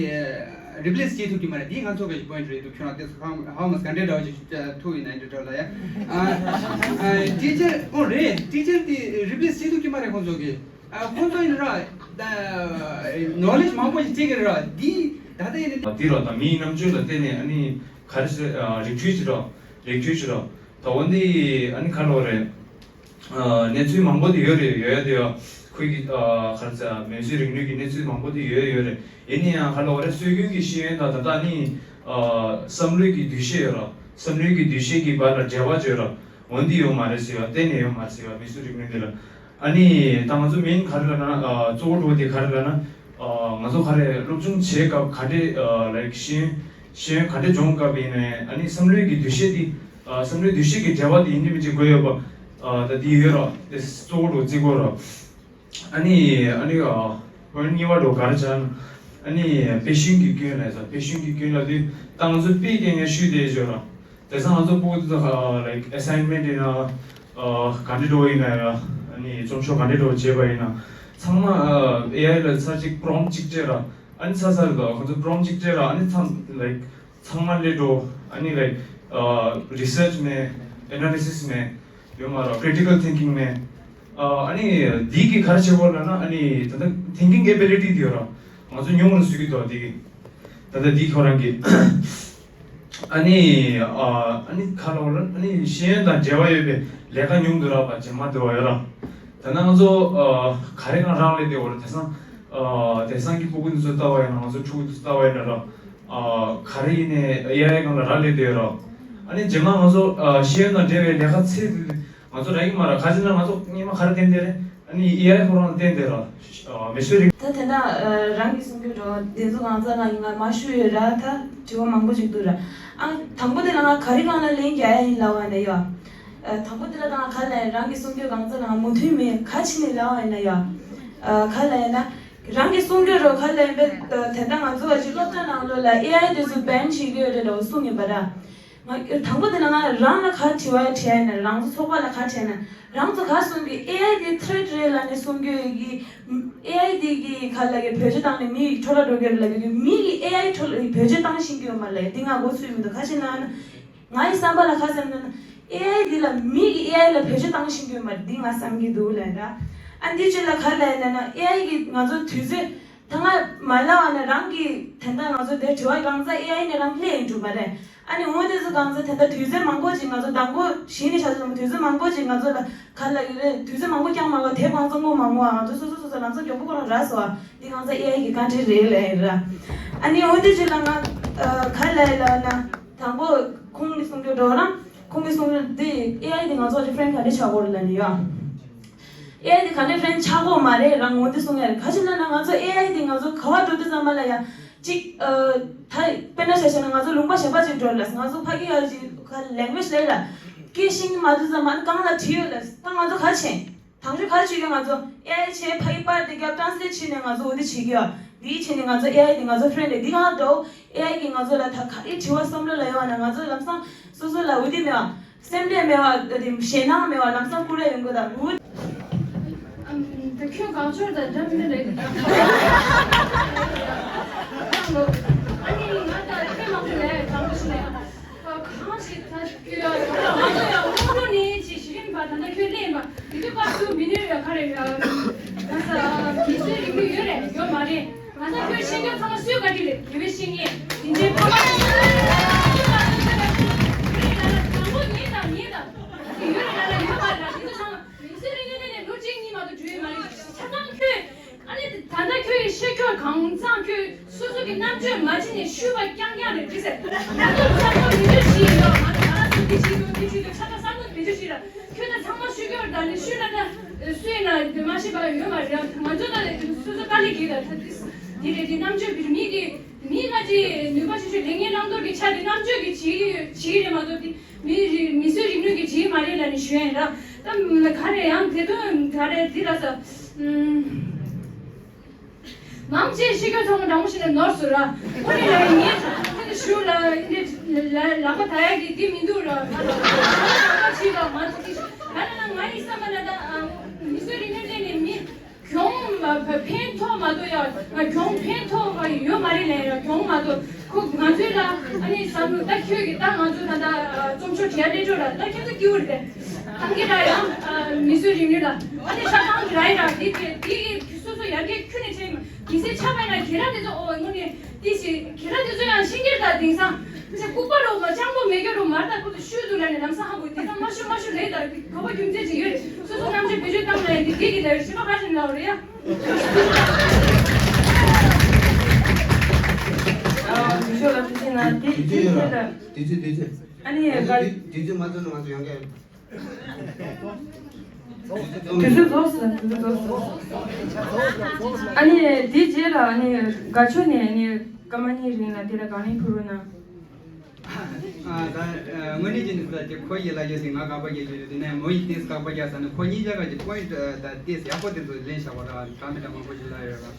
རི་པི་ལེ་སི་བྱེད་ཐུབ་ཀྱི་མ་རེད། འདི་ང་ཚོ་གི་པོ་ཡིན་ཊི་རེད་འདུག་ཁྱོད་རང་དེ་ཧ་མ་ག་འདྲའི་འདྲ་བ་ཞིག་ཐུག་ཡིན་ན་འདྲ་འདྲ་ལ་ཡ། ཨ་ཊི་ཅར་ཨོ་རེད། ཊི་ཅར་འདི་རི་པི་ལེ་སི་བྱེད་ཐུབ་ཀྱི་མ་རེད་ཁོང་ཚོ་གི། ཨ་ཁོང་ཚོ་ཡིན་ར། ད་ནོ་ལེཇ་མང་པོ་ཞིག་སྤྲད་ཀྱི་རེད་ར། འདི་ད་ལྟ་ཡིན་ན། འདི་ར་ད་མིའི་རྣམ་དཔྱོད་ལ་བརྟེན་ནས་ཨ་ནི་ག་རེ་ཟེར་ཨ་རིག་འཕྲུལ་ཅིག་ར། རིག་འཕྲུལ་ཅིག་ར། ད་འོ་འདི་ཨ་ནི་ག་རེ་ལབ་དགོས་རེད། ཨ་གནས་ཚུལ་མང་པོ་དེ་ཡོད་རེད། ཡོད་ཡ་དེ་ཡ་ཁོའི་གི་ཨ་ག་རེ་ཟེར་མིའུ་ཟུག་རིག་ནུས་ཀྱི་གནས་ཚུལ་མང་པོ་དེ་ཡོད་ཡོད་རེད། ཡིན་ན་ཡང་ག་རེ་ལབ་དགོས་རེད། སྲོལ་རྒྱུན་གྱི་ཤེས་ཡོན་དང་ད་ལྟ་ནི་ཨ་བསམ་བློའི་གི་འདུ་ཤེས་ཡོད་ར། བསམ་བློའི་གི་འདུ་ཤེས་ཀྱི་བར་ལ་འབྲེལ་བ་ཅིག་ཡོད་ར། འོ་འདི་ཡོད་མ་རེད་ཟེར་བ། གཏན་ནས་ཡོད་མ་རེད་ཟེར་བ། མིའུ་ཟུག་རིག་ནུས་འདི་ལ། ཨ་ནི་ད་ང་ཚོ་མིན་ག་རེ་ལབ་ན་ཨ་གཙོ་བོ་འགྲོ་དེ་ག་རེ་ལབ་ན། ཨ་ང་ཚོ་ག་རེ་སློབ་སྦྱོང་བྱེད་སྐབས་ག་འདྲས་ཨ་ལའིཀ་ཤེས་ཤེས་ཡོན་ག་འདྲས་སྦྱོང་སྐབས་ཡིན་ནའི་ཨ་ནི་བསམ་བློའི་གི་འདུ་ཤེས་འདི་ཨ་བསམ་བློའི་འདུ་ཤེས་ཀྱི་འབྲེལ་བ་དེ་ཡིན་གཅིག་མིན་གཅིག་དགོས་ཡོད་པ། ཨ་ད་འདི་ཡོད་ར། དེ་གཙོ་བོ་འགྲོ་བརྩི་དགོས་ར། ཨ་ནི་ཨ་ནི་ཨ་པོ་ཡིན་ཊི་གཉིས་པ་འགྲོ་ག་རེ་བྱ་ན། ཨ་ནི་དཔེ་ཤེས་ཡོན་གྱི་སྐྱོན་ལབ་ས། དཔེ་ཤེས་ཡོན་གྱི་སྐྱོན་ལབ་དུས་ད་ང་ཚོ་དཔེ་སྐྱོན་ཡང་ཤུལ་དེ་བརྗོད་ར། དེང་སང་ང་ཚོ་ཕྲུ་གུ་ཚོ་ལའིཀ་ཨེ་སའིན་མེན་ཊི་ཡིན་ན་ག་འདྲ་འགྲོ་ཡིན་ན་ཡང་ ནི་རྩོམ་ཤོག་ག་འདྲས་འདྲ་བོ་བྱས་པ་ཡིན་ན་ཚང་མ་ཨེ་ཨའི་ལ་ཚར་གཅིག་པྲོམ་གཅིག་སྤྲད་ར། ཨ་ནི་ཚར་ཚར་རེད་དོ། ཁོང་ཚོ་པྲོམ་གཅིག་སྤྲད་ར། ཨ་ནི་ཚང་ལའིག་ཚང་མ་སླེབས་འགྲོ། ཨ་ནི་ལའིག་རི་སར་ཆི་མེད། ཨེ་ན་ལི་སིས་མེད། ཡོད་མ་རེད། ཀྲི་ཊི་ཀལ་ཐིང་ཀིང་མེད། ཨ་ནི་འདི་གི་ག་རེ་བྱེད་དགོས་ལབ་ན། ཨ་ནི་ད་ལྟ་ཐིང་ཀིང་ཨེ་བི་ལི་ཊི་དེ་ཡོད་ར། ང་ཚོ་ཉུང་ངུ་ལ་བཟོ་གི་འདུག་འདི་གི། ད་ལྟ་འདི་ཁོ་རང་གི། ཨ་ནི་ཨ་ཨ་ནི་ཁ་ལོ་ལ་ཨ་ནི་ཤེས་ཡོན་དང་འབྲེལ་བ་ཡོད་པའི་ལས་ཀ་ཉུང་དུ་རག་པ་རྗེས་མ་དེ་བ་ཡོད་ར། ད་ནང་ང་ཚོ་ཨ་ག་རེ་གང་རག་ལས་དེ་བ་ར། དེང་སང་ཨ་དེང་སང་གི་སྤུ་གུ་འདི་ཚོ་ལྟ་བ་ཡིན་ན། ང་ཚོ་ཕྲུ་གུ་འདི་ཚོ་ལྟ་བ་ཡིན་ན་ར། ཨ་ག་རེ་ཡིན་ནའི་ཨེ་ཨའི་སྒང་ལ་རག་ལས་དེ་ཡོད་ར། ཨ་ནི་རྗེས་མ་ང་ཚོ་ཨ་ཤེས་ཡོན་དང་འབྲེལ་བའི་ལས་ཀ་ཚེ་འདི། ང་ཚོ་རག་གི་མ་རེད། ག་ཅི་ན་ང་ཚོ་སྔོན་མ་ག་རེ་བསྟན་དེ་རེད། ཨ་ནི་ཨེ་ཨའི་ཁོ་རང་བསྟན་དེ་ར། མེ་ཤོ་རིག་ད་དེ་འདྲ་རང་གི་གསུང་རྒྱུ་འགྲོ་དེ་ཚོ་གང་ཚ་ང་ཡིན་ང་མ་ཞུ་ཡོད་ར། ད་དྲི་བ་མང་པོ་ཞིག་འདུག་ར། ཨ་དང་པོ་དེ་ལ་ང་ག་རེ་གང་ལ་ལན་རྒྱག་ཡ་ཡིན་ལབ་པ་ན་ཡ། དང་པོ་དེ་ལ་ད་ང་ག་ལ་རང་གི་གསུང་རྒྱུ་གང་ཚ་ལ་ང་མོས་མཐུན་མེད། ག་ཅི་ནས་ལབ་པ་ཡིན་ན་ཡ། ག་ལ་ཡིན་ན། རང་གི་གསུང་རྒྱུ་རོ་ག་ལ་ཡིན་པས། དེ་འདྲ་ང་ཚོ་བ་ཅིག་སློབ་གྲྭ་ནང་ལོགས་ལ་ཨེ་ཨའི་དེ་ཚོ་བེན་བྱེད་ཀྱི་ཡོད་རེད་ལབ་གསུང་ཡིན་པ་ར། ང་དང་པོ་དེ་ལ་ང་རང་ལ་ག་དྲི་བ་དྲིས་ན། རང་ཚོ་ཚོགས་པ་ལ་ག་དྲིས་ན། རང་ཚོ་ག་གསུང་གི་ཨེ་ཨའི་དེ་ཐི་རེ་ཊི་རེད་ལབ་ནས་གསུང་རྒྱུ་གི། ཨེ་ཨའི་དེ་གི་ག་ལ་གི་བེད་སྤྱོད་བཏང་ནས་མི་ཡི་འཕྲོ་བརླག་འགྲོ་གི་རེད་ལབ་གི། མི་གི་ཨེ་ཨའི་འཕྲོ་བརླག་བེད་སྤྱོད་བཏང་ཤེས་ཀྱི་ཡོད་མ་རེད་ལབ་ཡ་དེ་ང་མགོ་ཚོས་མི་འདུག་ག་ཅི་ན་ང་ཡི་བསམ་པ་ལ་ག་བསམ་ན་ཨེ་ཨའི་དེ་ལ་མི་གི་ཨེ་ཨའི་ལ་བེད་སྤྱོད་བཏང་ཤེས་ཀྱི་ཡོད་མ་རེད་དེ་ང་བསམ་གྱི་འདུག་ལབ་ཡ། ཨ་འདི་ཅི་ལ་ག་ལབ་ཡ་ན་ཨེ་ཨའི་གི་ང་ཚོ་དུས་ཚོད། ད་ང་མ་ལབ་པ་ན་རང་གི་དེ་འདྲ་ང་ཚོ་དེ་དྲི་བ་གང་ཚ་ཨེ་ཨའི་ནས་རང་སླེབས་ཡིན་འགྲོ་མ་རེད། ཨ་ནི་འོ་དེ་ཚོ་གང་ཚ་དེ་འདྲ་དུས་ཚོད་མང་པོ་ཅིག་ང་ཚོ་དང་པོ་གཞི་ནས་བྱ་ཚོ་དུས་ཚོད་མང་པོ་ཅིག་ང་ཚོ་ལ་ག་ལ་ཡི་རེད། དུས་ཚོད་མང་པོ་ཀྱང་མ་ལོ་དེབ་གང་ཚ་ངོ་མ་ངོ་ང་ཚོ་སོ་སོ་སོ་སོ་ལམ་སང་མགྱོགས་པོ་ཁོ་རང་རག་སོང་བ་འདི་གང་ཚ་ཨེ་ཨའི་གི་བཀའ་དྲིན་རེད་ལབ་ཡིན་ར། ཨ་ནི་འོ་དེ་ཅིག་ལ་ང་ག་ལ་ཡི་ལབ་ན་དང་པོ་ཁོང་གི་གསུང་རྒྱུ་འགྲོ་རང་ཁོང་གི་གསུང་རྒྱུ་འདི་ཨེ་ཨའི་འདི་ང་ཚོ་ཅིག་ཕྲེན་ག་འདྲ་ཆགས་དགོས་རེད་ལབ་ནི་ཡ། ཨེ་ཨའི་དེ་ག་ནས་ཕྲན་ཆགས་གོ་མ་རེད། རང་ངོ་འདི་གསུང་ཡ་རེད། ག་ཅི་ལབ་ན་ང་ཚོ་ཨེ་ཨའི་དེ་ང་ཚོ་ག་བ་འགྲོ་དུས་ཙམ་པ་ལ་ཡ་གཅིག་ཨ་ད་དཔེར་ན་ཆ་བཞག་ན་ང་ཚོ་ལུང་པ་གཞན་པ་ཅིག་འགྲོ་ལ་ང་ཚོ་ཕ་གི་ཡ་ཅིག་ག་ལེང་གུ་ཨེ་ཇི་ལབ་ཡ་ལ་སྐད་ཤེས་ཀྱི་མ་འདུག་ཙམ་པ་ཨ་ནི་གང་ལ་བྲིས་ཡོད་ལ་ད་ང་ཚོ་ག་བྱེད། དང་ཤོས་ག་བྱེད་ཀྱི་ང་ཚོ་ཨེ་ཨའི་བྱས་ཕ་གི་པར་དེ་རྒྱབ་ཊན་སི་ལེཊ་བྱས་ནས་ང་ཚོ་འོ་དེ་བྱེད་ཀྱི་ཡ། འདི་བྱས་ནས་ང་ཚོ་ཨེ་ཨའི་དེ་ང་ཚོ་ཕྲན་རེད། འདི་གང་འགྲོ་ཨེ་ཨའི་གིས་ང་ཚོ་ལ་ད་ག་རེ་དྲི་བ་བསམ་བློ་ལ་ཡོང་བ་ན་ང་ཚོ་ལམ་སང་སོ་སོ་ལ་འོ་དེ་མེད་བ། སེམས་ཁྲལ་མེད་པ་དེ་ཞེད་སྣང་མེད་པ་ལམ་སང་བསྐུར་ཡ་ཡོང་གི་ད་འུ། ད་ཁྱོད་གང་ཆོར་དང་འདྲ་མི་འདྲ་རེད། ཨ་ནི་ང་ད་ཁྱོད་མང་པོ་ལས་གང་པོ་ཞིག་ལས་གང་ཞིག་ད་ཁྱོད་ང་ཚོ་ཡང་དབུ་ནས་ཅི་ཞིག་ཡིན་པ་ད་ལྟ་ཁྱོད་ལས་ཡིན་པ་འདི་ཚོ་སྐབས་སུ་མི་ནུས་ཡ་ག་རེ་ཡ་ད་ས་མི་ཚོའི་རིག་གནས་ཡོད་རེད་ཡོད་མ་རེད། ང་ཚོ་ཁྱོད་ཤེས་རྒྱུ་ཚང་མ་སུས་བཀའ་དྲིན་རེད། དེ་བས་ཤེས་ངེས་དེ་འདྲའི་ཕ་མ་ཡོད་རེད་ལ་ལ་དྲང་པོ་ཡིན་དང་ཡིན་དང་དེ་ཡོད་རེད་ལ་ལ་ཡོད་མ་རེད་ལ་དེ་ཚོ་ཚང་མ་མི་ཚེ་རིང་ལ་ལ་ལོ་གཅིག་གཉིས་མ་གཏོགས་འགྲོ་ཡོད་མ་རེད། ཆ་ཚང་ཁྱོད་ཨ་ནི་ད་ལྟ་ཁྱོད་ཀྱི་ཤེས་ཁྱོད་གང་ཚང་ཁྱོད་སོ་སོ་གི་རྣམ་དཔྱོད་མ་བྱིན་ནས་ཤུལ་བ་རྐྱང་རྐྱང་རེད་འདྲི་ཟེར། ང་ཚོ་ཚང་མ་མི་ཚོ་ཞིག་ཡིན་ལ་ང་ཚོ་ང་ཚོ་འདི་བྱེད་དགོས་འདི་བྱེད་དགོས་ཆ་ཚང་བསམ་བློ་མི་ཚོ་ཞིག་ལ། ཁྱོད་ད་ཚང་མ་ཤུལ་སྐྱོར་དང་ནི་ཤུལ་ན་ད་སུས་ན་མ་ཤེས་པ་ཡོད་མ་རེད། ང་ཚོ་ད་སོ་སོ་དཀའ་ལས་ཀྱིས་ད་ད་འདི་འདི་རེད། འདི་རྣམ་དཔྱོད་པའི་མི་གི་མི་ང་ཅི་ནུས་པ་ཆེ་ཆེ་ལས་ངན་བླང་དོར་གྱི་ཆ་དེ་རྣམ་དཔྱོད་ཀྱི་བྱེད་ཀྱི་ཡོད་བྱེད་ཀྱི་རེད་མ་གཏོགས་དེ་མི་རི་མི་སུའི་རིག་ནུས་ཀྱི་བྱེད་ཀྱི་མ་རེད་ལབ་ནས་ཞུ་ཡ་ཡིན་ར། ད་ག་རེ་ཡང་དེ་དོན་ག་རེ་འདི་ལ་ས་ཨུམ། མང་ཆེ་ཤི་ཁ་ཚང་མ་འདྲ་མོ་ཞིག་ནས་ནོར་སོང་ར། ཁོ་རེ་ལ་ངས་ཁྱེད་ཤུ་ལ་འདི་ལ་ལག་པ་ད་ཡག་གི་འདི་མི་འདུག་ར། ཁ་ཁ་ཆི་ལ་མ་ཐུག་གི་ཤུ་ག་ལ་ན་ང་ཡི་བསམ་པ་ལ་ད་མི་སུའི་རིག་གནས་ལས་ནས་མི་གྱོང་ཕན་ཐོགས་མ་གཏོགས་ཡ་ང་གྱོང་ཕན་ཐོགས་པ་ཡོད་མ་རེད་ལས་ར་གྱོང་མ་གཏོགས་ཁོ་ང་ཚོའི་ལ་ཨ་ནི་བསམ་བློ་ད་ཁྱོད་ཀྱི་ད་ང་ཚོ་ད་ད་རྩོམ་ཤོག་བྲིས་ཡ་སླེབས་འགྲོ་ར་ད་ཁྱོད་ཚོ་སྐྱིད་པོ་རེད་དེ། ཐང་གི་ད་ཡང་མི་སུའི་རིག་གནས་ལ་ཨ་ནི་ཤ་ཐང་གི་ར་ཡི་ར་འདི་གི་འདི་གི་སོ་སོ་ཡར་རྒྱས་ཁྱོན་ནས་བྱས་མ། གལ་སྲིད་ཆགས་པ་ཡིན་ན་ཁྱེད་རང་དེ་ཚོ་ཨོ་དངོས་གནས་ཏི་ཞིག་ཁྱེད་རང་དེ་ཚོ་ཡང་ཤིང་སྒྱེར་དང་དེང་སང་ཁུ་ཚེ་ལྐུགས་པ་རོ་མ་སྤྱང་པོ་མེད་རྒྱུ་རོ་མར་ད་ཁུ་ཚོ་ཤུལ་དུ་ལ་ནས་ལམ་སང་ཧ་གོ་དེང་སང་མ་ཤུ་མ་ཤུ་རེད་ད་གོ་བ་རྒྱུ་མཚན་ཅིག་ཡོད་རེད། སོ་སོ་རྣམ་དཔྱོད་བེད་སྤྱོད་བཏང་ན་ཡང་དེ་དེ་གི་ལ་ཡོད་ཤི་ཁ་ཁ་ཞིག་ལ་རེད་ཡ། ཨ་དུས་ཚོད་ལ་དུས་ཚོད་ན་དེ་དུས་ཚོད་ཡོད་ར། དུས་ཚོད་དུས་ཚོད། ཨ་ནི་ང་ཚོ་ག་དུས་དུས་ཚོད་མ་ཚོད་ན་ང་ཚོ་ཡོང་གི་ཡོད། དུས་ཚོད་རྫོགས་སོང་། དུས་ཚོད་རྫོགས་སོང་། ཨ་ནི་དེའི་རྗེས་ལ་ཨ་ནི་དགའ་ཕྱོགས་ནས་ཨ་ནི་སྐར་མ་གཉིས་རིང་ལ་དེ་ལ་དགག་ལན་ཕུལ་རོགས་གནང་། ཨ་ད་དངོས་གནས་ཀྱི་ནི་ད་ཀྱི་ཁོ་ཡི་ལ་ཡོད་དེ་ང་དགག་པ་རྒྱག་རྒྱུ་རེད། དེ་ནས་མོ་ཡི་ཏིས་དགག་པ་རྒྱག་ས་ནི་ཁོ་གཉིས་ཆ་ག་གི་པོ་ཡིན་ཊི་ད་ཏིས་ཡག་པོ་དེ་ཚོ་ལེན་བཞག་པ་ར་གང་མི་འདྲ་མང་པོ་ཞིག་ལ་ཡོད་ར།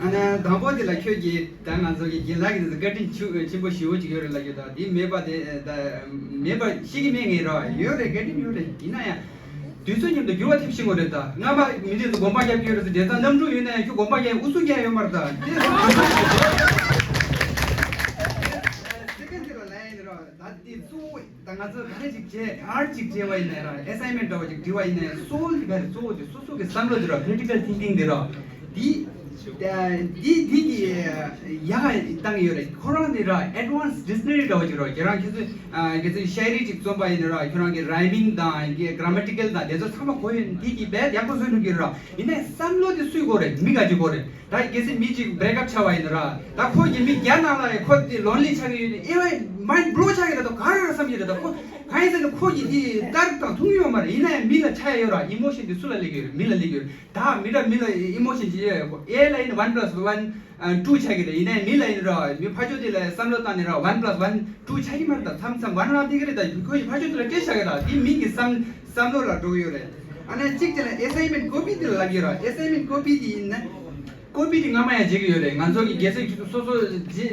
ཨ་ནི་དང་པོ་དེ་ལ་ཁྱོད་ཀྱིས་ད་ང་ཚོ་གི་རྒན་ལགས་ཀྱི་བཀའ་དྲིན་ཆུ་ཆེན་པོ་ཞེ་པོ་ཅིག་ཡོད་རེད་ལབ་ཀྱི་འདུག་དེ་མེད་པ་དེ་ད་མེད་པ་ཤེས་ཀྱི་མེད་ངེས་ར། ཡོད་རེད། བཀའ་དྲིན་ཡོད་རེད། ཡིན་ན་ཡང་ དུས་ཚོད་མཉམ་དུ་འགྱུར་བ་ཐེབས་བཞིན་ཡོད་རེད་ད། སྔ་མ་མི་དེ་ཚོ་དགོངས་པ་རྒྱབ་ཀྱི་ཡོད་རེད་ཟེར། དེང་སང་གནམ་གྲུ་ཡོད་ན་ཡང་ཁྱོད་དགོངས་པ་རྒྱག་ཨུ་ཚུགས་རྒྱག་ཡོད་མ་རེད་ད། དེ་སེ་ཀེན་ཌི་ལ་ལན་ཡིན་ར། ད་དེ་གཙོ་བོ་ད་ང་ཚོ་ག་རེ་ཅིག་བྱས། ག་རེ་ཅིག་བྱས་པ་ཡིན་ན་ར། ཨེ་སའིན་མེན་ཊི་འདྲ་བ་ཅིག་བྲིས་པ་ཡིན་ན་ཡང་གཙོ་བོ་དེ་ག་རེ། གཙོ་བོ་དེ་སོ་སོ་གི་བསམ་བློ་དེ་ར། ཀི་རི་ཊི་ཀལ་ཐིང་ཀིང་དེ་ར། དེ་དེ་དེ་གི་ཡག་བཏང་ཡོད་རེད། ཁོ་རང་དེ་ར་ཨེཌ་ཝན་སི་ཌིག་ཤ་ན་རི་འདྲ་བ་ཅིག་ར། ཁྱེད་རང་ཁྱེད་ཚོས་ཨ་གལ་སྲིད་ཤ་ཡི་རི་ཅིག་རྩོམ་པ་ཡིན་ན་ར། ཁྱོད་རང་གི་རའི་མིང་དང་གི་གྷ་ར་མ་ཊི་ཀལ་དང་དེ་ཚོ་ཚང་མ་གོ་ཡོད། དེ་གི་རྦད་ཡག་པོ་བཟོས་འདུག་གི་ར། ཡིན་ནའི་བསམ་བློ་དེ་སུས་གོ་རེད། མི་ག་ཅིག་གོ་རེད། ད་གལ་སྲིད་མི་གཅིག་བྷི་རེག་ཨབ་ཆགས་པ་ཡིན་ན་ར། ད་ཁོ་གི་མི་བརྒྱ་ནང་ལ་ཡང་ཁོ་དེ་ལོན་ལི་ཆགས་ཀྱི་ཡོད་ནི། ཨེ་ཝའི་མའིན་ཌི་བྷི་ལོ་ཆགས་ཀྱི་རེད། ད་ག་རེ་རེད་བསམ་གྱི་རེད། ད་ཁོ་གང་ཡིན་ཟེར་ན་ཁོ་གི་དེ་ལྟར་དང་མཐུན་ཡོད་མ་རེད། ཡིན་ན་ཡང་མི་ལ་ཆགས་ཡོད་ར། ཨི་མོ་ཤན་དེ་སུ་ལ་སླེབས་ཀྱི་ཡོད་རེད། མི་ལ་སླེབས་ཀྱི་ཡོད་རེད། ད་མི་འདྲ་མི་ལ་ཨི་མོ་ཤན་ཅིག་ཡོད། ཨེ་ལ་ཡིན་ན་ཝན་པ་ལ་སི་ཝན་ཨ་ཊུ་ཆགས་ཀྱི་རེད། ཡིན་ནའི་མི་ལ་ཡིན་ར། མི་ཕར་ཕྱོགས་དེ་ལ་བསམ་བློ་བཏང་ནས་ར། ཝན་པ་ལ་སི་ཝན་ཊུ་ཆགས་ཀྱི་མ་རེད། ད་མཚམས་མཚམས་ཝན་རང་བསྡད་ཀྱི་རེད། ད་ཁོ་ཡི་ཕར་ཕྱོགས་དེ་ལ་སྤྲད་བཞག་གི་ར། དེ་མི་གི་བསམ་བསམ་བློ་ལ་འགྲོ་གི་ཡོད་རེད། ཨ་ནི་གཅིག་དེ་ལ་ཨེ་སའིན་མེན་ཊི་ཀོ་པི་དེ་ལ་ལབ་ཀྱི་ར། ཨེ་སའིན་མེན་ཊི་ཀོ་པི་དེ་ཡིན་ན། ཀོ་པི་དེ་སྔ་མ་ཡང་བརྗེ་གི་ཡོད་རེད། ང་ཚོ་གི་གལ་སྲིད་སོ་སོ་བརྗེ་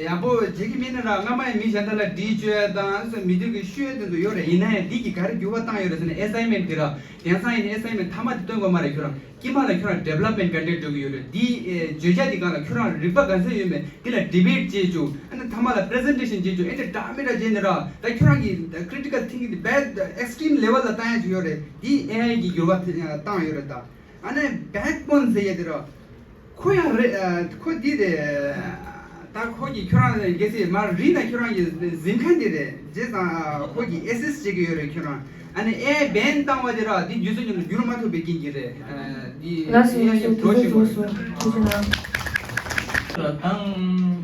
ཡག་པོ་བརྗེ་གི་མེད་ན་ར། སྔ་མ་ཡང་མི་གཞན་དག་ལ་འདྲི་བཅོལ་དང་མི་དེ་གི་ཤོད་དེ་ཚོ་ཡོད་རེད། ཡིན་ན་ཡང་འདི་གི་ག་རེ་འགྱུར་བ་བཏང་ཡོད་རེད་ཟེར་ན། ཨེ་སའིན་མེན་ཊི་དེ་ར། དེང་སང་ཡིན་ན་ཨེ་སའིན་མེན་ཊི་མཐའ་མ་དེ་སྟོན་དགོས་མ་རེད། ཁྱོད་རང་དཀྱིལ་མ་ལ་ཁྱོད་རང་ཌི་ཝེ་ལོབ་མེན་ཊི་ཀན་ཌི་ཌེ་ཊི་འགྲོ་གི་ཡོད་རེད། འདི་ཨེ་བརྗོད་བྱ་འདི་སྒང་ལ་ཁྱོད་རང་རིག་པ་ག་ཚོད་ཡོད་མེད་འདི་ལ་ཌི་བེ་ཊི་བྱེད་བཅུག་ཨ་ནི་མཐའ་མ་ལ་པི་རི་ཟེན་ཊེ་ཤན་བྱེད་བཅུག་ཨེ་འདྲ་འདྲ་མི་འདྲ་བྱས་ནས་ར། ད་ཁྱོད་རང་གི་ཀི་རི་ཊི་ཀལ་ཐིང་ཀིང་འདི་རྦད་ཨེག་སི་ཊི་རིམ་ལེ་ཝལ་ལ་བཏང་ཡ་ཅིག་ཡོད་རེད། འདི་ཨེ་ཨའི་གི་འགྱུར་བ་བཏང་ཡོད་རེད་ད། ཨ་ནི་བེག་བོན་ཟེར་ཡ་དེ་ར། ཁོ་ཡང་རེད། ཨ་ཁོ་འདི་རེད། ད་ཁོ་གིས་ཁྱོད་རང་གལ་སྲིད་མར་རིལ་ན་ཁྱོད་རང་གི་གཟིམ་ཁང་འདི་རེད། བྱས་ཙང་ཁོ་གིས་ཨེ་སི་སི་ཊི་བྱེད་ཀྱི་ཡོད་རེད། ཁྱོད་རང་ཨ་ནི་ཨེ་ཨའི་བེན་བཏང་བ་དེ་ར། འདི་རྒྱུ་མཚན་ཉིད་ནས་འགྱུར་མ་ཐུབ་པའི་རྐྱེན་གྱིས་རེད། ཨ་འདི་ལགས་སོ། ཨེ་ལགས་སོ། ཡང་འགྲོ་དུས་ཚོད་བཞིན་རྫོགས་པ་སོང་། རེད། ཐུགས་རྗེ་གནང་། དང་།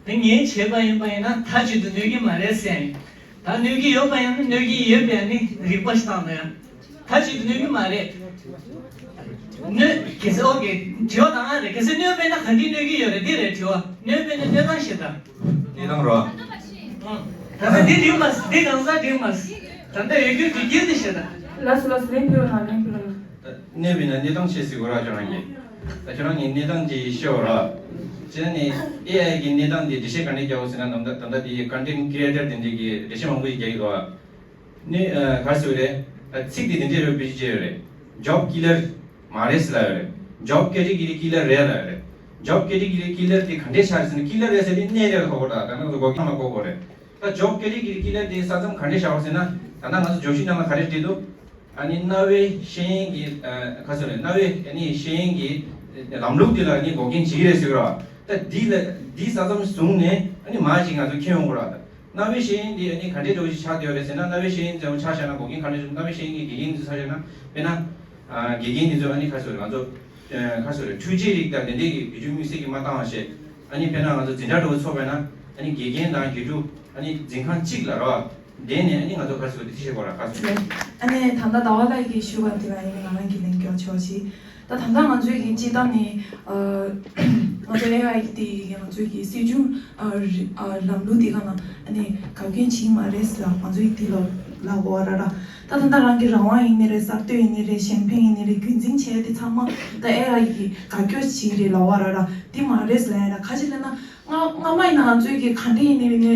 དེ་ངས་བྱས་པ་ཡིན་པ་ཡིན་ན་མཐའ་གཅིག་ཏུ་གནོད་ཀྱི་མ་རེད་ཟེར་ཡིན། ད་གནོད་ཀྱི་ཡོད་པ་ཡིན་ན་གནོད་ཀྱི་ཡོད་པའི་ནི་རིག་པ་ཞིག་བཏང་ན་ཡང་མཐའ་གཅིག་ཏུ་གནོད་ཀྱི་མ་རེད། གནོད་གལ་སྲིད་ཨོ་ཀེ་དྲི་བ་གང་རེད། གལ་སྲིད་གནོད་པས་ན་ག་འདྲས་གནོད་ཀྱི་ཡོད་རེད། འདི་རེད་དྲི་བ། གནོད་པས་ན་གནོད་སྟངས་ཤིག་དང་། གནོད་སྟངས་རོ། ཨང་། ད་ལྟ་འདི་འགྲིག་མ་སོང་། འདི་གང་ཟག་འགྲིག་མ་སོང་། ད་ལྟ་ཡོད་རྒྱུ་འགྲིག་རྒྱུ་འདི་ཤིག་དང་། ལགས་སོ་ལགས་སོ། ལན་ཕུལ་བ་དང་ལན་ཕུལ་བ་དང་། གནོད་པས་ན་གནོད་སྟངས་ཤིག་ཟེར་དགོས་ར། ཁྱོད་རང་གིས། ད་ཁྱོད་རང་གིས་གནོད་སྟངས་ཅིག་ཤོད་ར། བྱས་ན་ནི་ཨེ་ཨའི་གི་གནོད་སྟངས་དེ་འགྲེལ་བཤད་ག་འདྲས་རྒྱག་དགོས་ཟེར་ན། ད་ལྟ་ད་ལྟ་དེ་ཀོན་ཊེན་ཊི་ཀི་རི་ཨེ་ཊར་དེ་འདྲས་ཀྱིས་འགྲེལ་བཤད་མང་པོ་ཞིག་རྒྱག་གི་འདུག་ཨ། ནི་ཨ་ག་རེ་ཟེར་དགོས་རེད། ད་ཚིག་དེ་དེ་འདྲས་རེད། བེད་སྤྱོད་བྱས་ཡོད་རེད། ཇོབ་ཀི་ལར་མ་རེད་ཟེར་ལབ་ཡོད་རེད། ཇོབ་ཀེ་ཊི་གོ་རི་ཀི་ལར་རེད་ལབ་ཡོད་རེད། ཇོབ་ཀེ་ཊི་གོ་རི་ཀི་ལར་དེ་ག་འདྲས་ཆགས་རེད་ཟེར་ན། ཀི་ལར་རེད་ཟེར་དུས་གནོད་རེད་ལབ་དགོས་རེད། ད་ང་ཚོ་འགོག་རྐྱེན་ལ་འགོག་དགོས་རེད། ད་ཇོབ་ཀེ་ཊི་གོ་རི་ཀི་ལར་དེ་ས་མཚམས་ག་འདྲས་བཞག་པ་ཟེར་ན། ད་ལྟ་ང་ཚོ་བརྗོད་གཞི་ནང་ལ་ག་རེ་བྲིས་འདུག་ཨ་ནི་གནའ་བོའི་ཤེས་ཡོན་གྱི་ཨ་ག་ཚོད་རེད། གནའ་བོའི་ཨ་ནི་ཤེས་ཡོན་གྱི་ལམ་ལུགས་དེ་ལ་ཨ་ནི་འགོག་རྐྱེན་བྱེད་ཀྱི་རེད་ཟེར་གི་ར། ད་འདི་ལ་འདི་ས་མཚམས་བཟུང་ནས་ཨ་ནི་མར་ཅིག་ང་ཚོ་འཁྱེར་ཡོང་དགོས་ར། ད་གནའ་བོའི་ཤེས་ཡོན་འདི་ཨ་ནི་ག་འདྲའི་འདྲ་བོ་ཞིག་ཆགས་བསྡད་ཡོད་རེད་ཟེར་ན། གནའ་བོའི་ཤེས་ཡོན་འདྲ་བོ་ཆ་བཞག་ན་འགོག་རྐྱེན་ག་འདྲ་ཞིག་གནའ་བོའི་ཤེས་ཡོན་གྱི་དགེ་རྒན་འདི་ཚོ་ཆ་བཞག་ན། དཔེར་ན་ཨ་དགེ་རྒན་འདི་ཚོ་ཨ་ནི་ག་ཚོད་རེད། ང་ཚོ་ཨ་ག་ཚོད་རེད། འཕྲུལ་ཆས་རིགས་དང་དེ་འདྲའི་གི་བེད་སྤྱོད་དམིགས་བསལ་གྱི་མ་བཏང་བ་བྱས། ཨ་ནི་དཔེར་ན་ང་ཚོ་འཛིན་གྲྭ་འདྲ་བོ་ཚོགས་པ་ཡིན་ན། ཨ་ནི་དགེ་རྒན་དང་དགེ་ཕྲུག་ཨ་ནི་འཛིན་ཁང་གཅིག་ལ་ར་བསྡད་ནས། ཨ་ནི་ང་ཚོ་ག་ཚོད་དེ་ཤེས་དགོས་ར། ག་ཚོད། ཨ་ནི་ད་ལྟ་ཟླ་བ་ལགས་ཀྱིས་ཞུས་པ་དེ་ལ་ཡིན་ན་ང་རང་གིས་ལན་སྐྱོར་ཆོག་ཅིག་ད་ད་ལྟ་ང་ཚོའི་གི་སྤྱིར་བཏང་ནས་ཨ་ང་ཚོ་ཨེ་ཨའི་གི་དེ་ཡི་གི་ང་ཚོའི་གི་སྲིད་སྐྱོང་ཨ་རི་ཨ་ལམ་ལུགས་དེ་ག་ན་ཨ་ནི་དགའ་སྐྱོན་བྱེད་ཀྱི་མ་རེད་ཟེར་ལ། ང་ཚོའི་དེ་ལ་ལབ་དགོས་པ་ར་ར། ད་ད་ལྟ་རང་གི་རང་དབང་ཡིན་ནི་རེད། གསར་གཏོད་ཡིན་ནི་རེད། གཞན་ཕན་ཡིན་ནི་རེད། རྒྱུན་འཛིན་བྱས་དེ་ཚང་མ་ད་ཨེ་ཨའི་གི་དགའ་སྐྱོ་བྱེད་ཀྱི་རེད་ལབ་པ་ར་ར། དེ་མ་རེད་ཟེར་ལབ་ཡ་ར། ག་ཅི་ལབ་ན་སྔ་སྔ་མ་ཡིན་ན་ང་ཚོའི་གི་ག་འདྲ་ཡིན་ནི་རེད་ནི།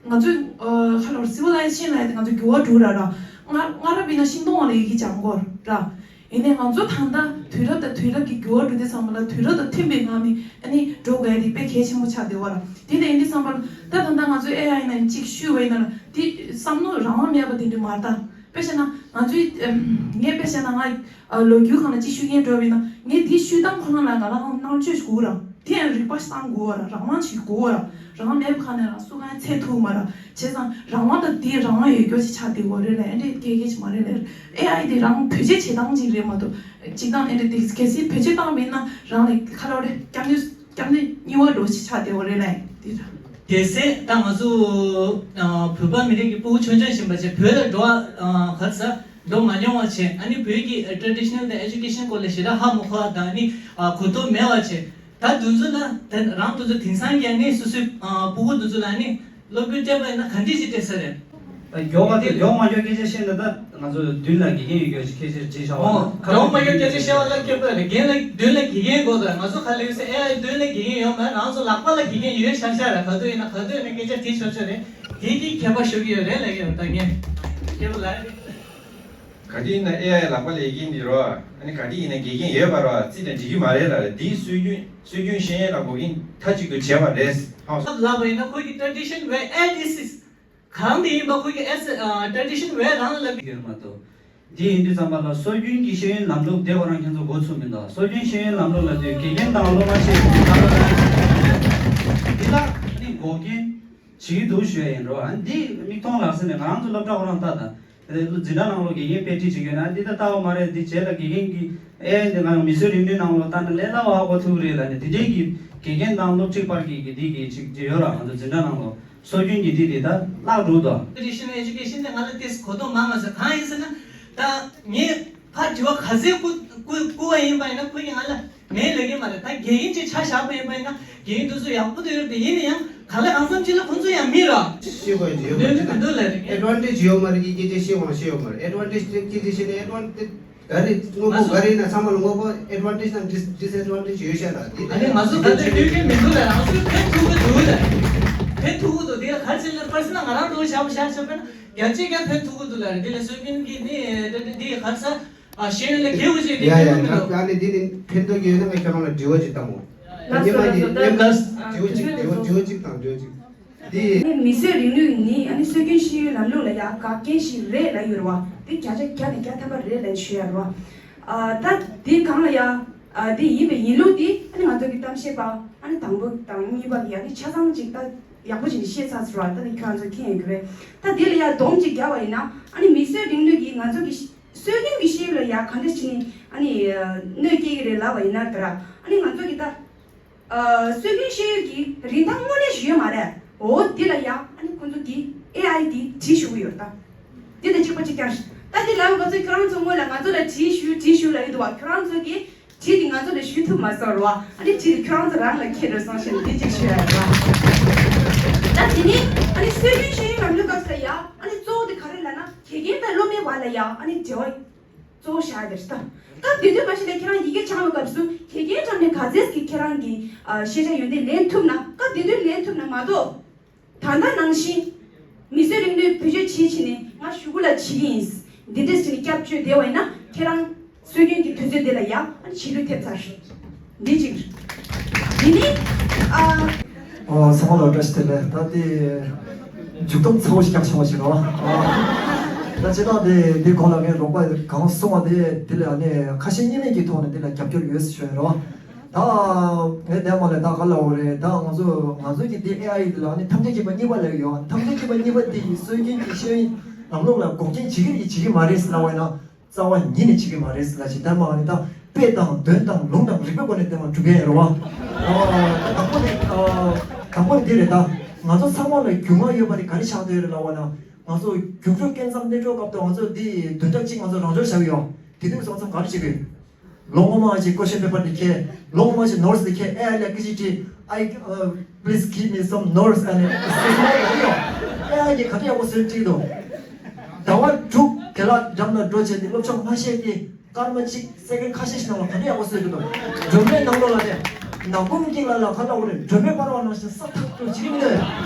ང་ཚོའི་ཨ་ཁ་ལོར་སི་ཝི་ལའི་ཟེ་ཤན་ལབ་ཡ་དེ་ང་ཚོ་འགྱུར་བ་འགྲོ་ར་ར། སྔ་སྔ་རབས་ཡིན་ན་ཤིང་སྡོང་ལ་ཡི་གེ་སྦྱང་དགོས་ར། ཡིན་ནའི་ང་ཚོ་ད་ལྟ་དུས་རབས་དང་དུས་རབས་ཀྱི་འགྱུར་བ་འགྲོ་དུས་ཙམ་པ་ལ་དུས་རབས་དང་མཐུན་པའི་ངང་ནས་ཨ་ནི་འགྲོ་དགོས་ཡ་དེ་དཔེ་གལ་ཆེན་པོ་ཆགས་བསྡད་པ་ར། དེ་ལྟ་ཡིན་དུས་ཙམ་པ་ལ་ད་ད་ལྟ་ང་ཚོའི་ཨེ་ཨའི་ནང་གཅིག་ཞུས་པ་ཡིན་ན་ར། དེ་བསམ་བློ་རང་དབང་མེད་པ་དེ་འདྲ་མ་རེད་ད། དཔེ་བྱས་ན་ང་ཚོའི་ཨམ་ངས་དཔེ་བྱས་ན་ང་ཨ་ལོ་རྒྱུས་སྒང་ལ་གཅིག་ཞུ་མཁན་འགྲོ་བ་ཡིན་ན། ངས་དེ་ཞུས་སྟངས་ཁོ་ན་ལ་ང་རང་སྣང་ཆོས་ཞིག་དགོས་ར། དེ་ཡང་རིག་པ་ཞིག་བཏང་དགོས་ར། རང་དབང་ཞིག་དགོས་ར། རང་དབང་མེད་པ་ག་ནས་རང་སུ་གང་ཚད་ཐུག་མ་ར། བྱས་ཙང་རང་དབང་དང་དེའི་རང་དབང་ཡོད་རྒྱུ་ཞིག་ཆགས་བསྡད་ཡོད་རེད་ལ། ཨེ་འདྲས་སྐད་སྐད་ཞིག་མ་རེད་ལ། ཨེ་ཨའི་དེ་རང་བེད་སྤྱོད་བྱེད་སྟངས་ཅིག་རེད་མ་གཏོགས། སྤྱིར་བཏང་ཨེ་འདྲས་དེ་གལ་སྲིད་བེད་སྤྱོད་བཏང་མེད་ན་རང་ལ་ཁ་ལོ་རེ་སྐྱབས་གནས་སྐྱབས་གནས་གཉིས་པ་འགྲོ་ཞིག་ཆགས་བསྡད་ཡོད་རེད་ལ། དེ་ར། གལ་སྲིད་ད་ང་ཚོ་ཨ་བོད་པ་མི་རིགས་ཀྱི་ཕྲུ་གུ་ཆུང་ཆུང་ཡིན་པ་བྱས། བོད་ལ་འགྲོ་བ་ཨ་ག་རེ་ཟ་འགྲོ་མ་མྱོང་བ་བྱས། ཨ་ནི་བོད་ཀྱི་ཨ་ཊེ་ཌི་ཤ་ནལ་དང་ཨེ་ཇུ་ཀེ་ཤན་སྐོར་ལ་ཞེ་དྲག་ཧ་མ་གོ་བ་དང་། ཨ་ནི་ཨ་གོ་རྟོགས་མེད་པ་བྱས། ད་དུས་ཚོད་ལ་ད་རང་དུས་ཚོད་དེང་སང་གི་ཨ་ནི་སོ་སོའི་ཨ་ཕྲུ་གུ་དུས་ཚོད་ལ་ཨ་ནི་སློབ་སྐྱོན་སྤྲད་པ་ཡིན་ན་ག་འདྲས་ཞིག་སྤྲད་ས་རེད། ད་མགྱོགས་པ་དེ་མགྱོགས་མ་མགྱོགས་སྐད་ཆ་བཤད་ན། ད་ང་ཚོ་མདུན་ལ་དགེ་རྒན་ཡོད་རྒྱུ་ཞིག་ཁྱེད་ཚོས་བརྗེད་བཞག་པ། ཨོ་མགྱོགས་མ་མགྱོགས་སྐད་ཆ་བཤད་པ་ལ་ཁྱད་པར་རེད། རྒན་ལ་མདུན་ལ་དགེ་རྒན་དགོས་ད། ང་ཚོ་ག་ལེར་ཟེར་ཨེ་ཨའི་མདུན་ལ་དགེ་རྒན་ཡོད་མ་རེད། རང་ཚོ་ལག་པ་ལ་དགེ་རྒན་ཡོད་ཤག་ཤག་རེད། ག་དུས་ཡིན་ན་ག་དུས་ཡིན་ན་སྐད་ཆ་དྲིས་ཆོག་ཆོག་རེད། དེ་གི་ཁྱད་པར་ཤོར་གི་ཡོད་རེད་ལབ་ཡོད། ད་ངས་ཁྱེད་པོ་ལ། ག་དུས་ཡིན་ན་ཨེ་ཨའི་ལག་པ་ལ་ཡི་གེ་འདི་རོ། ཨ་ནི་ག་དུས་ཡིན་ན་དགེ་རྒན་ཡོད་པ་རོ། རྩིས་དང་འགྲིག་གི་མ་རེད་ལ། དེའི་སྲོལ་རྒྱུན་སྲོལ་རྒྱུན་ཤེས་ཡོན་ལ་འགོག་རྐྱེན་མཐའ་གཅིག་ཏུ་བྱས་པ་རེད། ཧང་སང་། ལབ་པ་ཡིན་ན་ཁོ་གི་tradition way as it is། གང་དེ་ཡིན་པ་ཁོ་གི་as tradition way རང་ལ་ལབ་ཡོད་མ་གཏོགས། འདི་ཡིན་དུས་ཙམ་པ་ལ་སྲོལ་རྒྱུན་གྱི་ཤེས་ཡོན་ལམ་ལུགས་དེ་ཁོ་རང་ཁྱེད་ཚོ་འགོ་ཚུགས་མི་འདུག་སྲོལ་རྒྱུན་ཤེས་ཡོན་ལམ་ལུགས་ལ་དུས་དགེ་རྒན་དང་སློབ་མ་ཞེས་པའི་ལམ་ལུགས་འདི་ལ་ནི་འགོག་རྐྱེན་བྱེད་ཀྱི་འདུག་ཞུ་ཡ་ཡིན་རོ། ཨ་འདི་མིག་མཐོང་ལག་ཟིན་ནས་ང་རང་ཚོ་སློབ་གྲྭ་ཁོ་རང་ལྟ་དང་། དེ་ནས་འཛིན་གྲྭ་ནང་ལོགས་དགེ་རྒན་དཔེ་ཁྲིད་བྱེད་ཀྱི་ཡོད་ན་འདི་ལྟ་ལྟ་བ་མ་རེད། འདི་རྗེས་ལ་དགེ་རྒན་གྱིས་ཨེ་འདི་ང་མི་གསོད་རིག་ནུས་ནང་ལོགས་ལྟ་ན་ལས་སླ་བ་ཧ་གོ་ཐུབ་ཀྱི་རེད་ལབ་ནས་དེ་འདྲའི་གི་དགེ་རྒན་དང་སློབ་ཁྲིད་བར་གྱི་གི་འདི་གི་ཅིག་ཅིག་ཡོད་ར། ང་ཚོ་འཛིན་གྲྭ་ནང་ལོགས་སྲོལ་རྒྱུན་གྱི་འདི་དེ་ད་བརླག་འགྲོ་དོ། Traditional education དེ་ང་ལ་ཏིས་གོ་རྟོགས་མང་མ་ཟེར་གང་ཡིན་ཟེར་ན། ད་ངས་ཕར་དྲི་བ་ག་ཚད་བསྐུར་བསྐུར་བསྐུར་བ་ཡིན་པ་ཡིན་ན་ཁོ་གིས་ང་ལ་ངས་ལབ་ཀྱི་མ་རེད། ད་དགེ་རྒན་ཅིག་ཆ་བཞག་པ་ཡིན་པ་ཡིན་ན་དགེ་རྒན་དེ་ཚོ་ཡག་པོ་དེ་ཡོད་རེད། དེ་ཡིན་ན་ཡང་གང་ལ་གང་འཚམ་ཅིག་ལ་ཁོ་ཚོ་ཡང་མི་ར། ཤེས་དགོས་ཀྱི་ཡོད་མ་རེད། ལོས་མི་འདུག་ལ་རེད། Advantage ཡོད་མ་རེད། ཡི་གེ་ཅིག་ཤེས་དགོས་ཤེས་ཡོད་མ་རེད། Advantage ཅིག་ཅིག་ཤེས་ནས་advantage ག་རེ་དངོས་པོ་ག་རེ་ཡིན་ན་ཚང་མ་ལ་དངོས་པོ་advantage དང་dis- disadvantage ཡོད་ཤག་ལ། དེ་ཨ་ནི་ང་ཚོ་ད་ལྟ་ལྟོས་མཁན་མི་འདུག་ལ། ང་ཚོས་ཕན་ཐོགས་ཀྱི་འདུག་ལ། ཕན་ཐོགས་ཀྱི་འདུག་དེ་ག་རེ་ཟེར་ན་པར་སི་ན་ང་རང་ལོ་བཞག་པ་བཞག་བཞག་པས་ན་རྒྱ་ཆེ་རྒྱ་ཕན་ཐོགས་ཀྱི་འདུག་ལ་རེད། དེ་ལ་སྲོལ་རྒྱུན་གྱི་ནི་ད་ལྟ་འདི་ག་རེ་ཟེར། ཨ་ཤེས་ཡོན་ལ་དགེ་བ་ཅིག་ཡ་ཡ་ཡ། ཨ་ནི་འདི་ནི་ཕན་ཐོགས་ཀྱི་ཡོད་ན་ངས་ཁྱེད་རང་ལ་དྲི་བ་ཅིག་བཏང་བ། ད་ཉི་མ་ཡིན་ཉེམ་ག་དྲི་བ་ཅིག་དྲི་བ་དྲི་བ་ཅིག་དང་དྲི་བ་ཅིག་དེ། ཨ་ནི་མི་གསོད་རིག་ནུས་ནི་ཨ་ནི་སྲོལ་རྒྱུན་ཤེས་ཡོན་ལམ་ལུགས་ལ་ཡ་འགག་རྐྱེན་ཞིག་རེད་ལབ་ཡོད་རེད་བ། དེ་བརྒྱ་ཆ་བརྒྱ་ནས་བརྒྱ་ཐམ་པ་རེད་ལབ་ཞུ་ཡ་རེད་བ། ཨ་ད་དེ་གང་ལ་ཡ་ཨ་དེ་ཡིན་པའི་ཡིན་ལུགས་དེ་ཨ་ནི་ང་ཚོ་གི་གཏམ་བཤད་པ་ཨ་ནི་དང་པོ་དང་གཉིས་པ་གི་ཨ་ནི་ཆ་ཚང་ཅིག་ད་ཡག་པོ་ཅིག་ཤེས་ཚར་ཟེར་བ། ད་ནི་ཁྱོད་ཚོ་མཁྱེན་ཡོད་གི་རེད། ད་དེ་ལ་ཡ་སྡོམ་ཅིག་རྒྱག་པ་ཡིན་ན་ཨ་ནི་མི་གསོད་རིག་ནུས་ཀྱི་ང་ཚོ་གི་སྲོལ་རྒྱུན་གྱི་ཤེས་ཡོན་ལ་ཡ་གང་འདྲ་ཞིག་ནི་ཨ་ནི་གནོད་སྐྱེལ་གྱི་རེད་ལབ་པ་ཡིན་ན། ད་ར་ཨ་ནི་ང་ཚོ་གི་ད་སྲོལ་རྒྱུན་ཤེས་ཡོན་གྱི་རིན་ཐང་དངོས་གནས་ཞིག་ཡོད་མ་རེད། འོ་དེ་ལ་ཡ་ཨ་ནི་ཁོང་ཚོ་གི་ཨེ་ཨའི་དེ་བྲིས་ཞུ་གི་ཡོད། ད་དེ་དང་གཅིག་པ་གཅིག་རྐྱང་རེད། ད་དེ་ལབ་སྐབས་སུ་ཁྱོད་རང་ཚོ་སྔོན་ལ་ང་ཚོ་ལ་བྲིས་ཞུ་བྲིས་ཞུ་ལབ་ཡོད་འདུག་བ། ཁྱོད་རང་ཚོ་གི་བྲིས་དེ་ང་ཚོ་ལ་ཞུ་ཐུབ་མ་སོང་ར་བ། ཨ་ནི་བྲིས་དེ་ཁྱོད་རང་ཚོ་རང་ལ་ཁྱེར་རེ་སོང་ཞེས་འདི་གཅིག་ཞུ་ཡ་རེད་བ། ད་དེ་ནི་ཨ་ནི་སྲོལ་རྒྱུན་ཤེས་ཡོན་ལམ་ལུགས་སྐབས་སུ་ལ་ཡ་ཨ་ནི་གཙོ་བོ་དེ་ག་རེ་ལབ་ན་དགེ་རྒན་དང་སློབ་མའི་བར་ལ་ཡ་ཨ་ནི་འབྲེལ་བ་གཙོ་བོ་བཞག་ཡ་དེ་རེད། ད་སྐབས་དེ་དུས་མ་གཞི་ལ་ཁྱེད་རང་ཡི་གེ་སྦྱང་བའི་སྐབས་སུ་དགེ་རྒན་འགྲམ་ནས་ག་ཚད་ཀྱི་ཁྱེད་རང་གི་ཨ་ཤེས་བྱ་ཡོན་ཏན་ལེན་ཐུབ་ན། སྐབས་དེ་དུས་ལེན་ཐུབ་ན་མ་གཏོགས། ད་ལྟ་ནང་བཞིན་མི་གསོད་རིག་ནུས་བེད་སྤྱོད་བྱེད་བྱེད་ནས་ང་གཞུག་གུ་ལ་བྱེད་ཀྱི་ཡིན། འདི་འདྲས་བྱེད་ནས་སྐྱབས་བཅོལ་བསྡད་པ་ཡིན་ན་ཁྱེད་རང་སྲོལ་རྒྱུན་གྱི་དུས་ཚོད་འདི་ལ་ཡང་བྱེད་ལུགས་ཐེབས་ཚར། འདི་གཅིག་འདི་ནི་ཨ། ཨོ་ཚང་མ་ལ་བཀྲ་ཤིས་བདེ་ལེགས། ད་དེ་མཇུག་སྡོམ་ཚ་བོ་ཞིག་རྒྱག་བྱུང་བ་ཞིག་རེད་བ། ད་ཅི་ད་དེ་འདི་གོང་ལ་ངས་རོགས་པ་གང་གསུང་བ་དེ་དེ་ལ་ནི་ཁ་ཞེ་གཉིས་མེད་ཀྱི་ཐོག་ནས་དེ་ལ་རྒྱབ་སྐྱོར་ཡོད་ཟེར་ཞུ་ཡ་རེད་བ། ད་ངས་དེ་མ་ལས་ད་ག་ལ་འོ་རེད། ད་ང་ཚོ་ང་ཚོ་གི་འདི་ཨེ་ཨའི་འདི་ལ་ནི་ཐམས་ཅད་མཁྱེན་པ་གཉིས་པ་ལབ་ཡོད། ཐམས་ཅད་མཁྱེན་པ་གཉིས་པ་འདི་ཡི་སྲོལ་རྒྱུན་གྱི་ཤེས་ཡོན་ལམ་ལུགས་ལ་འགོག་རྐྱེན་བྱེད་ཀྱི་རེད་བྱེད་ཀྱི་མ་རེད་ཟེར་ལབ་པ་ཡིན་ན་རྩ་བ་ཉིད་ནས་བྱེད་ཀྱི་མ་རེད་ཟེར་ལབ་ཞིག་ད་མ་ནི་ད་དཔེ་དང་དོན་དང་ལུང་དང་རིགས་པའི་སྒོ་ནས་དེ་མ་གྲུབ་པའི་རེད་བ། ད་དང་པོ་ནི་དང་པོ་ནི་འདི་རེད། ད་ང་ཚོ་ཚང་མ་ལ་རྒྱུས་མངའ་ཡོད་པ་དེ་ག་རེ་ཆགས་བསྡད་ཡོད་རེད་ལབ་པ་ན། ང་ཚོ་རྒྱུགས་སྤྲོད་སྐབས་མཚམས་གནས་སྤྲོད་སྐབས་དུ་ང་ཚོ་འདི་བདུན་ཕྲག་གཅིག་ང་ཚོ་རང་སྦྱོང་བྱ་གི་ཡོད། དེ་དུས་སོང་མཚམས་ག་རེ་བྱེད་དགོས། ལོ་སྔོན་མ་ཅིག་ཀོ་ཤན་པེ་པར་འདི་ཁྱེར། ལོ་སྔོན་མ་ཅིག་ནོར་སི་འདི་ཁྱེར། ཨེ་ཨའི་ལ་སྐད་ཆ་དྲིས། I, uh, please give me some notes and exercise ཡོང་། ཨེ་ཨའི་གིས་ག་འདྲ་ཡག་པོ་བཟོས་བྲིས་འདུག་ཟླ་བ་དྲུག་དགེ་ལགས་འགྲམ་ལ་འགྲོ་བྱས་ཏེ་སློབ་སྦྱོང་མ་བྱས་ཏེ་སྐར་མ་གཅིག་སེ་ཀན་ཁ་ཤས་ཤིག་ནང་ལ་ག་འདྲ་ཡག་པོ་བཟོས་འདུག་སྒྲོན་མེའི་ནང་ལོགས་ལ་ནས་ནག་ཁུང་གཅིག་ལ་ལ་ག་ལ་འོ་རེད། སྒྲོན་མེ་སྤར་བ་ནང་བཞིན་ས་ཐག་ཏུ་བྱེད་ཀྱི་མི་འདུག་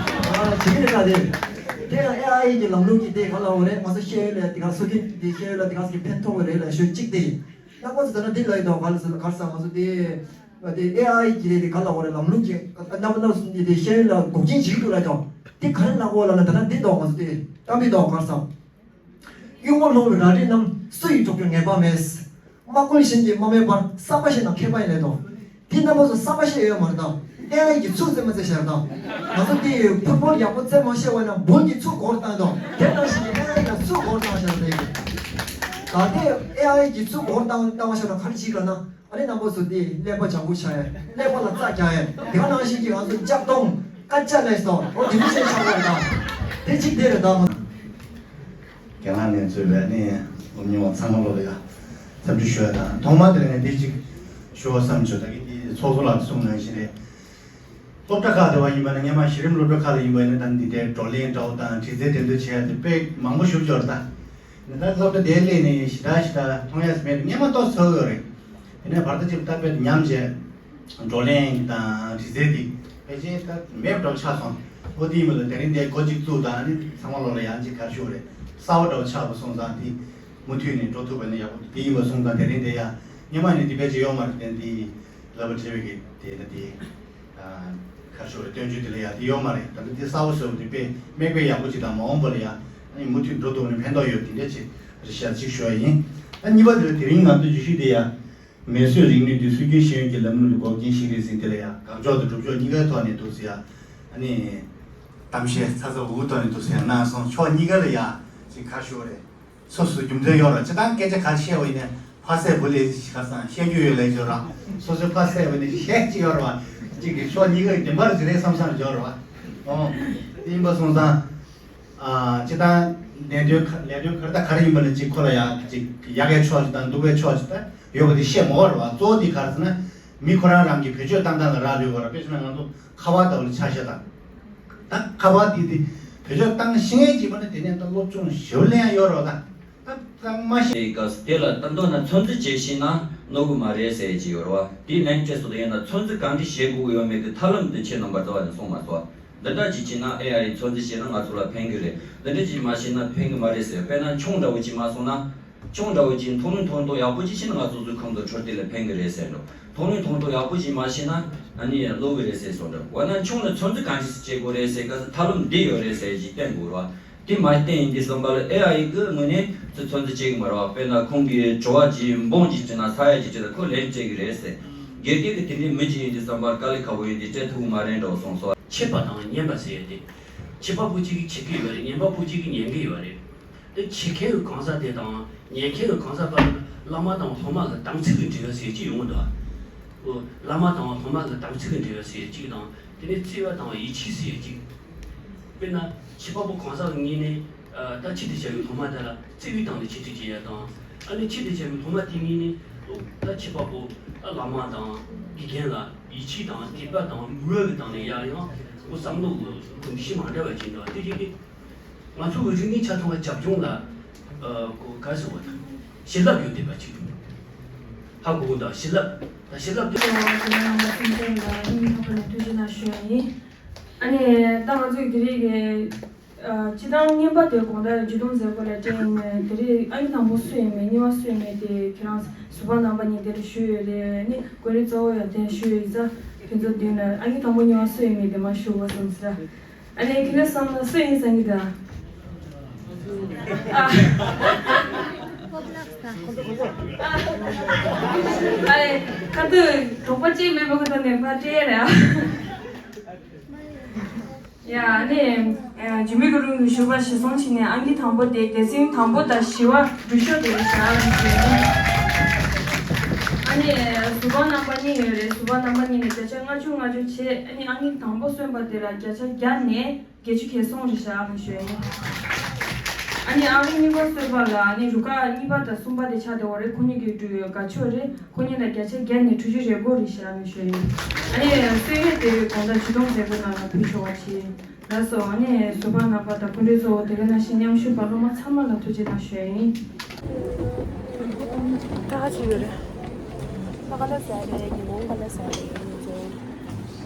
ཨ་བྱེད་ཀྱི་མི་འདུག་དེ་དེ་ཡང་ཨེ་ཨའི་གི་ལམ་ལུགས་ཀྱི་དེ་ག་ལ་འོ་རེད། ང་ཚོ་ཤེས་ཡོན་ལ་དེ་ག་སྲོལ་རྒྱུན་དེ་ཤེས་ཡོན་ལ་དེ་ག་ཟེར་གི་ཕན་ཐོགས་ཀྱི་རེད་ལ་ཞུ་གཅིག་དེ། རྣམ་པ་ཚོ་ད་ལྟ་འདི་ལ་ཡི་དོ་ག་ལ་ཟེར་ག་རེ་ཟེར་ང་ཚོ་དེ་དེ་ཨེ་ཨའི་གི་དེ་ག་ལ་འོ་རེད། ལམ་ལུགས་ཀྱི་རྣམ་པ་རྣམ་པ་ཚོ་འདི་དེ་ཤེས་ཡོན་ལ་འགོག་རྐྱེན་བྱེད་ཀྱི་འདུག་ལ་ཡི་དོ། དེ་ག་རེ་ལབ་དགོས་ལབ་ན་ད་ལྟ་འདི་དོ་ང་ཚོ་དེ་གཏམ་དཔེ་དོ་ག་རེ་ཟེར། གཡུང་མོ་ལྷུང་བའི་རལ་གྲི་རྣམས། སུ་ཡིས་དཀྲོག་རྒྱུར་ངེས་པ་མེད། དམག་དཔོན་གཞན་གྱིས་དམག་མི་འབར། བསམ་པ་ཤེས་ན་མཁས་པ་ཡིན་ལབ་དོ། དེ་རྣམ་པ་ཚོ་བསམ་པ་ཤེས་ཡོད་མ་རེད་ད། ཨེ་ཨའི་གིས་ཚུར་རྩེད་མོ་རྩེ་ཤར་ད། ང་ཚོ་དེ་ཕུཊ་བོལ་ཡག་པོ་རྩེད་མ་ཤེས་པ་ན་བོལ་གྱིས་ཚུར་སྒོར་བཏང་དོ། དེ་ནང་བཞིན་གྱི་ཨེ་ཨའི་ལ་ཚུར་སྒོར་བཏང་ཤར་ད་ཡིན། ད་དེ་ཨེ་ཨའི་གིས་ཚུར་སྒོར་བཏང་བཏང་བ་ཤར་ན་ག་རེ་བྱེད་ལབ་ན། ཨ་ནི་རྣམ་པ་ཚོ་དེ་ཀླད་པ་ལྗང་ཁུ་ཆགས་ཡ། ཀླད་པ་ལ་རྩ་རྒྱག་ཡ། དེ་ག་ནང་བཞིན་གྱི་ང་ཚོ་ལྕགས་གདོང་ཀ་ཅ་ལས་སོ། འོ་དེ་འདྲ་བྱས་ཆགས་པ་རེད་ད། དེ་གཅིག་དེ་རེད་ད། རྒན་ལགས་ནས་གཙོས་པའི་ནི་སློབ་གཉེར་བ་ཚང་མ་ལོ་ལ་ཡ་འཚམས་འདྲི་ཞུ་ཡ་དང་། ཐོག་མར་དེ་ལ་ངས་འདི་གཅིག་ཞུ་བ་བསམ་བྱུང་། ད་གིན་འདི་ཚོགས་གཙོ་ལགས་གསུངས་ནང་བཞིན་རེད། སློབ་གྲྭ་ཁག་དེ་བ་ཡིན་པ་ན་སྔོན་མ་གཞི་རིམ་སློབ་གྲྭ་ཁག་ལ་ཡིན་པ་ཡིན་ན་ད་འདི་འདྲའི་བགྲོ་གླེང་འདྲ་བོ་དང་དྲི་རྩད་དེ་ཚོ་བྱེད་ཡ་དེ་དཔེ་མང་པོ་ཞིག་ཡོད་རེད་ད། ད་སློབ་གྲྭ་དེ་སླེབས་ནས་ཞེ་དྲག་ཞེ་དྲག་མཐོང་ཡ་མེད། སྔོན་མ་ཏོག་ཙམ་ཡོད་རེད། དེ་ནས་བར་ད་ཅིག་ད་དཔེ་ཉམས་བྱས། བགྲོ་གླེང་དང་དྲི་རྩད་དེ་ཕལ་ཆེར་ད་མེད་པ་འདྲ་བོ་ཆགས་སོང་། འོ་དེ་ཡིན་པ་ལ་དེ་རིང་འདིར་འགོ་གཅིག་བཙུགས་དང་ནི་ཚང་མ་ལོ་ལ་ཡང་ཅིག་ག་རེ་ཞུ་དགོས་རེད། གསར་པ་འདྲ་བོ་ཆགས་པ་སོང་ཙང་དེ་ མུ་མཐུད་ནས་འགྲོ་ཐུབ་པ་ནི་ཡག་པོ་འདི་ཡིན་པ་སོང་ཙང་། དེ་རིང་དེ་ཡ་སྔོན་མ་ནས་འདི་ཕལ་ཆེར་ཡོད་མ་རེད། དེ་འདི་ལབ་པ་བྲལ་བའི་གི་དེ་ན་དེ་ཁ་ཤོར་བའི་སྟོན་བརྗོད་དེ་ལ་ཡ་དེ་ཡོད་མ་རེད། ད་ལྟ་འདི་གསར་པ་བཟོ་བ་དེ་དཔེ་མིག་དཔེ་ཡག་པོ་ཅིག་དང་མ་འོངས་པ་ལ་ཡ་ཨ་ནི་མུ་མཐུད་འགྲོ་ཐུབ་ནས་ཕན་ཐོགས་ཡོད། དེ་འདྲ་ཅིག་རེ་བཞག་ཅིག་ཞུ་བ་ཡིན། ཨ་གཉིས་པ་དེ་ལ་དེ་རིང་ང་ཚོ་བརྗོད་གཞི་དེ་ཡ། མེ་གསོད་རིག་ནུས་དེ་སྲོལ་རྒྱུན་ཤེས་ཡོན་གྱི་ལམ་ལུགས་ཀྱི་འགོག་རྐྱེན་ཞིག་རེད་ཟེར། དེ་ལ་ཡང་དགག་ཕྱོགས་དང་སྒྲུབ་ཕྱོགས་གཉིས་ཀའི་ཐོག་ནས་འདུག་ཟེར་ཡ། ཨ་ནི་གཏམ་བཤད་ཚ་ཚ་འུར་འུར་ཐོག་ནས་འདུག་ཟེར་ཡ་གནང་སོང་།་ཕྱོགས་གཉིས་ཀ་ལ་ཡ་ཅིག་ཁ་ཤོར་རེད། སོ་སོ་རྒྱུ་མཚན་ཡོད་རེད། སྤྱིར་བཏང་སྐད་ཆ་ག་རེ་བཤད་པ་ཡིན་ནའི་ཕར་ཟད་བུ་ལས་ཁ་སང་བཤད་རྒྱུ་ཡོད་ལས་ཡོད་ར། སོ་སོའི་ཕར་ཟད་པ་ནི་བཤད་ཀྱི་ཡོད་རེད་བ། གཅིག་གི་ཕྱོགས་གཉིས་ཀ་བདེན་པ་རེད་བསམ་བསམ་ཡོད་རེད་བ། ཨོ། དེ་ཡིན་པ་སོང་ཙང་། ཨ་སྤྱིར་བཏང་ལས་དོན་ཁ་ལས་དོན་ག་རེ་དང་ག་རེ་ཡིན་པ་ལ་གཅིག་ཁོ་ལ་ཡ་གཅིག་ཡག་གི་ཕྱོགས་ཅིག་དང་སྡུག་པའི་ཕྱོགས་ཅིག་ད་ཡོད་པ་དེ་བཤད་མ་དགོས་རེད་བ། གཙོ་བོ་དེ་ག་རེ་ཟེར་ན་མི་ཁོ་རང་རང་གི་བེད་སྤྱོད་བཏང་སྟངས་ལ་རག་ལུས་པ་རེད། དཔེ་བྱས་ན་ང་ཚོ་ཁ་པར་ལྟ་བུ་ལ་ཆ་བཞག་དང་། ད་ཁ་པར་དེ་དེ་བེད་སྤྱོད་བཏང་ཤེས་མཁན་ཅིག་ཡིན་པ་ན་དེ་ནས་ད་སློབ་སྦྱོང་ཞེ་པོ་ལེན་ཡག་ཡོད་རེད་བ། ད་ད་ད་མ་ཤེས། དེའི་སྐབས་སུ་དེ་ལ་ད་མདོར་ན་ཚོད་འཛིན་བྱེད་ཤེས་ན་གནོད་གི་མ་རེད་ཟེར་གྱི་ཡོད་རེད་བ། དེའི་ལན་སྤྲད་སོང་དུས་ཡིན་ན་ཚོད་འཛིན་གང་འདྲ་བྱེད་དགོས་ཀྱི་ཡོད་མེད་ཀྱི་ཐབས་ལམ་དེ་ཁྱེད་རྣམ་པ་རྩ་བ་ནས་གསུངས་མ་སོང་བ། འདི་འདྲ་ཅིག་བྱས་ན་ཨེ་ཨའི་ཚོད་འཛིན་བྱས་ན་ང་ཚོ་ལ་ཕན་གི་རེད། འདི་འདྲ་ཅིག་མ་བྱས་ན་ཕན་གི་མ་རེད་ཟེར། དཔེར་ན་ཆུང་འདྲ་བོ་ཅིག་མ་སོང་ན། ཆུང་འདྲ་བོ་ཅིག་མཐོང་ལུགས་མཐོང་རྟོགས་ཡག་པོ་ཅིག་བྱས་ན་ང་ཚོ་གཟུགས་ཁམས་དང་འཕྲོད་བསྟེན་ལ་ཕན་གི་རེད་ཟེར་འགྲོ། མཐོང་ལུགས་མཐོང་རྟོགས་ཡག་པོ་ཅིག་མ་བྱས་ན་ཨ་ནི་གློ་གི་རེད་ཟེར་སོང་འདྲ། འོ་ན་ཆུང་ལ་ཚོད་འཛིན་གང་ཅི་བྱེད་དགོས་རེད་ཟེར་སྐབས་སུ་ཐབས་ལམ་འདི་ཡོད་རེད་ཟེར་ཅིག་བསྟན་དགོས་རེད་བ། དེ་མ་བསྟན་ཡིན་དུས་ཙམ་པ་ལ་ཨེ་ཨའི་གི་ངོས་ནས་ཚོད་ཚོད་འཛིན་བྱེད་གི་མ་རེད་བ། དཔེར་ན་ཁོང་གིས་དྲི་བ་ཅིག་འབུངས་ཅིག་བྱས་ན་ས་ཡ་ཅིག་བྱས་ན་ཁོས་ལན་སྤྲད་གི་རེད་ཟེར། དགེ་རྒན་གྱིས་དེ་འདྲའི་མི་ཅིག་ཡིན་དུས་ཙམ་པར་དཀའ་ལས་ཁག་པོ་ཡིན་དུས་སྤྲད་ཐུབ་གི་མ་རེད་འདྲ་བོ་གསུངས་སོང་། འཆད་པ་དང་ཉན་པ་ཟེར་ཡ་དེ། འཆད་པ་པོ་གཅིག་གིས་འཆད་ཀྱི་ཡོད་རེད། ཉན་པ་པོ་གཅིག་གིས་ཉན་གྱི་ཡོད་རེད། དེ་འཆད་མཁན་གྱི་གང་ཟག་དེ་དང་ཉན་མཁན་གྱི་གང་ཟག་བར་ལ་བླ་མ་དང་སློབ་མ་གི་དམ་ཚིག་གི་འབྲེལ་བ་ཟེར་གྱི་ཡོང་གི་འདུག་ཨ། བླ་མ་དང་སློབ་མ་གི་དམ་ཚིག་གི་འབྲེལ་བ་ཟེར་གཅིག་དང་། དེ་ནས་བརྩེ་བ་དང་ཡིད་ཆེས་ཟེར་གཅིག་དཔེར་ན་འཆད་པ་པོ་གང་ཟག་གི་ངོས་ནས་ད་ཁྱི་དེ་བྱ་བའི་སློབ་མ་དེ་ལ་བརྩེ་བའི་སྟེང་ནས་ཁྱི་དེ་བྱེད་ཡ་དང་། ཨ་ནི་ཁྱི་དེ་བྱ་བའི་སློབ་མ་དེ་ངོས་ནས་ད་འཆད་པ་པོ་ད་བླ་མ་དང་དགེ་རྒན་ལ་ཡིད་ཆེས་དང་དད་པ་དང་མོས་པ་གི་སྟེང་ནས་ཡར་ཡང་ཁོ་བསམ་བློ་གི་ཁོ་འདུ་ཤེས་མ་འདྲ་བ་ཅིག་འདུག་དེ་རིགས་དེ་ང་ཚོ་གི་རིག་གནས་ཆ་ཚང་བ་རྒྱབ་ལྗོངས་ལ་ཨ་ཁོ་ག་རེ་ཟེར་བ་དང་བྱིན་རླབས་ཡོད་བསྡད་པ་ཅིག་ཧ་གོ་གི་འདུག་བྱིན་རླབས་ད་བྱིན་རླབས་དེ། ཨ་ནི་ད་ང་ཚོས་དེ་རིགས་ཀྱི་ཨ་སྤྱིར་བཏང་རྔན་པ་དེ་དགོངས་དག་ཇུས་གཏོགས་མཛད་སྒོ་ལ་སྤྲད་ཡིན་ནའི་དེ་རིང་ཨང་ཀི་དང་པོ་སུ་ཡིན་མིན་གཉིས་པ་སུ་ཡིན་མིན་དེ་ཁྱེད་རང་ཟུར་པ་རྣམ་པ་གཉིས་དེ་ལ་ཞུས་ཡོད་རེད། ཨ་ནི་བཀོད་སྒྲིག་གཙོ་བོ་ཡང་དེ་ཞུས་ཡོད་ཙང་ཕན་ཚུན་བསྡུར་ན་ཨང་ཀི་དང་པོ་གཉིས་པ་སུ་ཡིན་མིན་དེ་མར་ཞུ་དགོས་བསམ་ཟེར། ཨ་ནི་ཁྱེད་རང་བསམ་ན་སུ་ཡིན་བསམ་གྱི་འདུག་ཨ། ཨ་རེ། ཁ་ཐུག་དོགས་པ་ཅིག་མེད་པ་གི་ཐོག་ནས་ཕར་སྤྲད་ཡ་རེད་ཨ། ཡ་ཨ་ནི། ཨ་འཇིགས་མེད་ཀྱི་རླུང་གིས་ཞུ་བ་གཞིར་བཟུང་བྱས་ནས་ཨང་ཀི་དང་པོ་དེ་སྡེ་ཚན་དང་པོ་དང་བཞི་པ་སྒྲུབ་ཕྱོགས་དེ་རེད་བཞག་ལ་ཞུས་ནས། ཨ་ནི་ཟུར་པ་རྣམ་པ་གཉིས་ཡོད་རེད། ཟུར་པ་རྣམ་པ་གཉིས་ནས་བརྒྱ་ཆ་ལྔ་བཅུ་ལྔ་བཅུ་བྱས། ཨ་ནི་ཨང་ཀི་དང་པོ་སོན་པ་དེ་ལ་བརྒྱ་ཆ་བརྒྱ་ནས་བརྒྱད་ཅུ་གྱ་གསུམ་རེད་བཞག་ལ་ཞུས་ནས། ཨ་ནི་ཨང་ཀི་གཉིས་པ་སོན་པ་ལ་ཨ་ནི་རུ་ཁག་གཉིས་པ་དང་གསུམ་པ་དེ་ཆགས་བསྡད་ཡོད་རེད། ཁོ་གཉིས་ཀྱི་དགའ་ཕྱོགས་རེད། ཁོ་གཉིས་ལ་བརྒྱ་ཆ་བརྒྱ་ནས་དྲུག་ཅུ་རེ་དགུ་རེད་བཞག་ལ་ཞུས་ནས། ཨ་ནི་སོན་ཡས་དེ་བས་དགོངས་དག་ཇུས་གཏོགས་མཛད་སྒོ་ནང་ལ་ཕུལ་ཆོག་པ་བྱས། ལགས་སོ། ཨ་ནི་ཟུར་པ་རྣམ་པ་དང་སྐུ་མགྲོན་གཙོ་བོ་དེ་ག་ནང་བཞིན་མཉམ་ཞུགས་པ་སློབ་མ་ཚང་མ་ལ་ཐུགས་རྗེ་གནང་ཞུ་ཡ་ཡིན། ད་ག་ཅི་ཡོད་རེད། ད་ག་ལ་ཟ་རེད། ཉིན་མོ་ག་ལ་ཟ་རེད།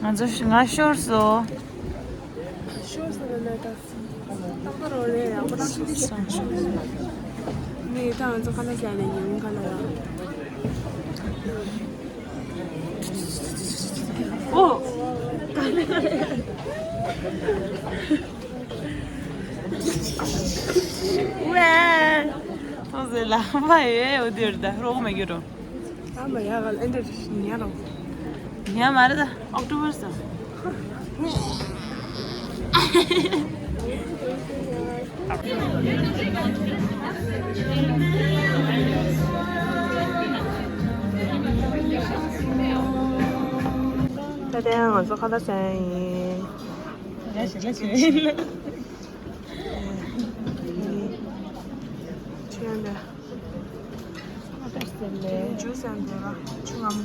ང་ཚོ་ང་ཚོ་ང་ཤོར་སོང་། ཤོར་སོང་ན་ད་ཏམ་པ་རོ་རེད། ཡག་པོ་ཏམ་ཤོར་སོང་། ནི་ད་ང་ཚོ་ག་ལ་ཟ་རེད། ཉིན་མོ་ག་ལ་ཡ། ཨོ། ཝེ། ཨོ་ཟེར་ལ་མ་ཡོད་འོ་དེར་ད་རོགས་མ་གྱུར་རོ། ཨ་མ་ཡ་ག་ལ་འདི་ཉ་རོ། ཉ་མ་རེད་ད་ཨོག་ཊོ་བར་སོ། ད་ལྟ་ང་ཚོ་ཁ་ལག་ཟ་ཡ་ཡིན། ཁ་ལག་ཟ་ཡ་ཡིན། ཆེ་འདི། ཁ་ལག་ཟ་ལེ། ཇུས་ཟ་འདི་ར་ཆུ་ངམ།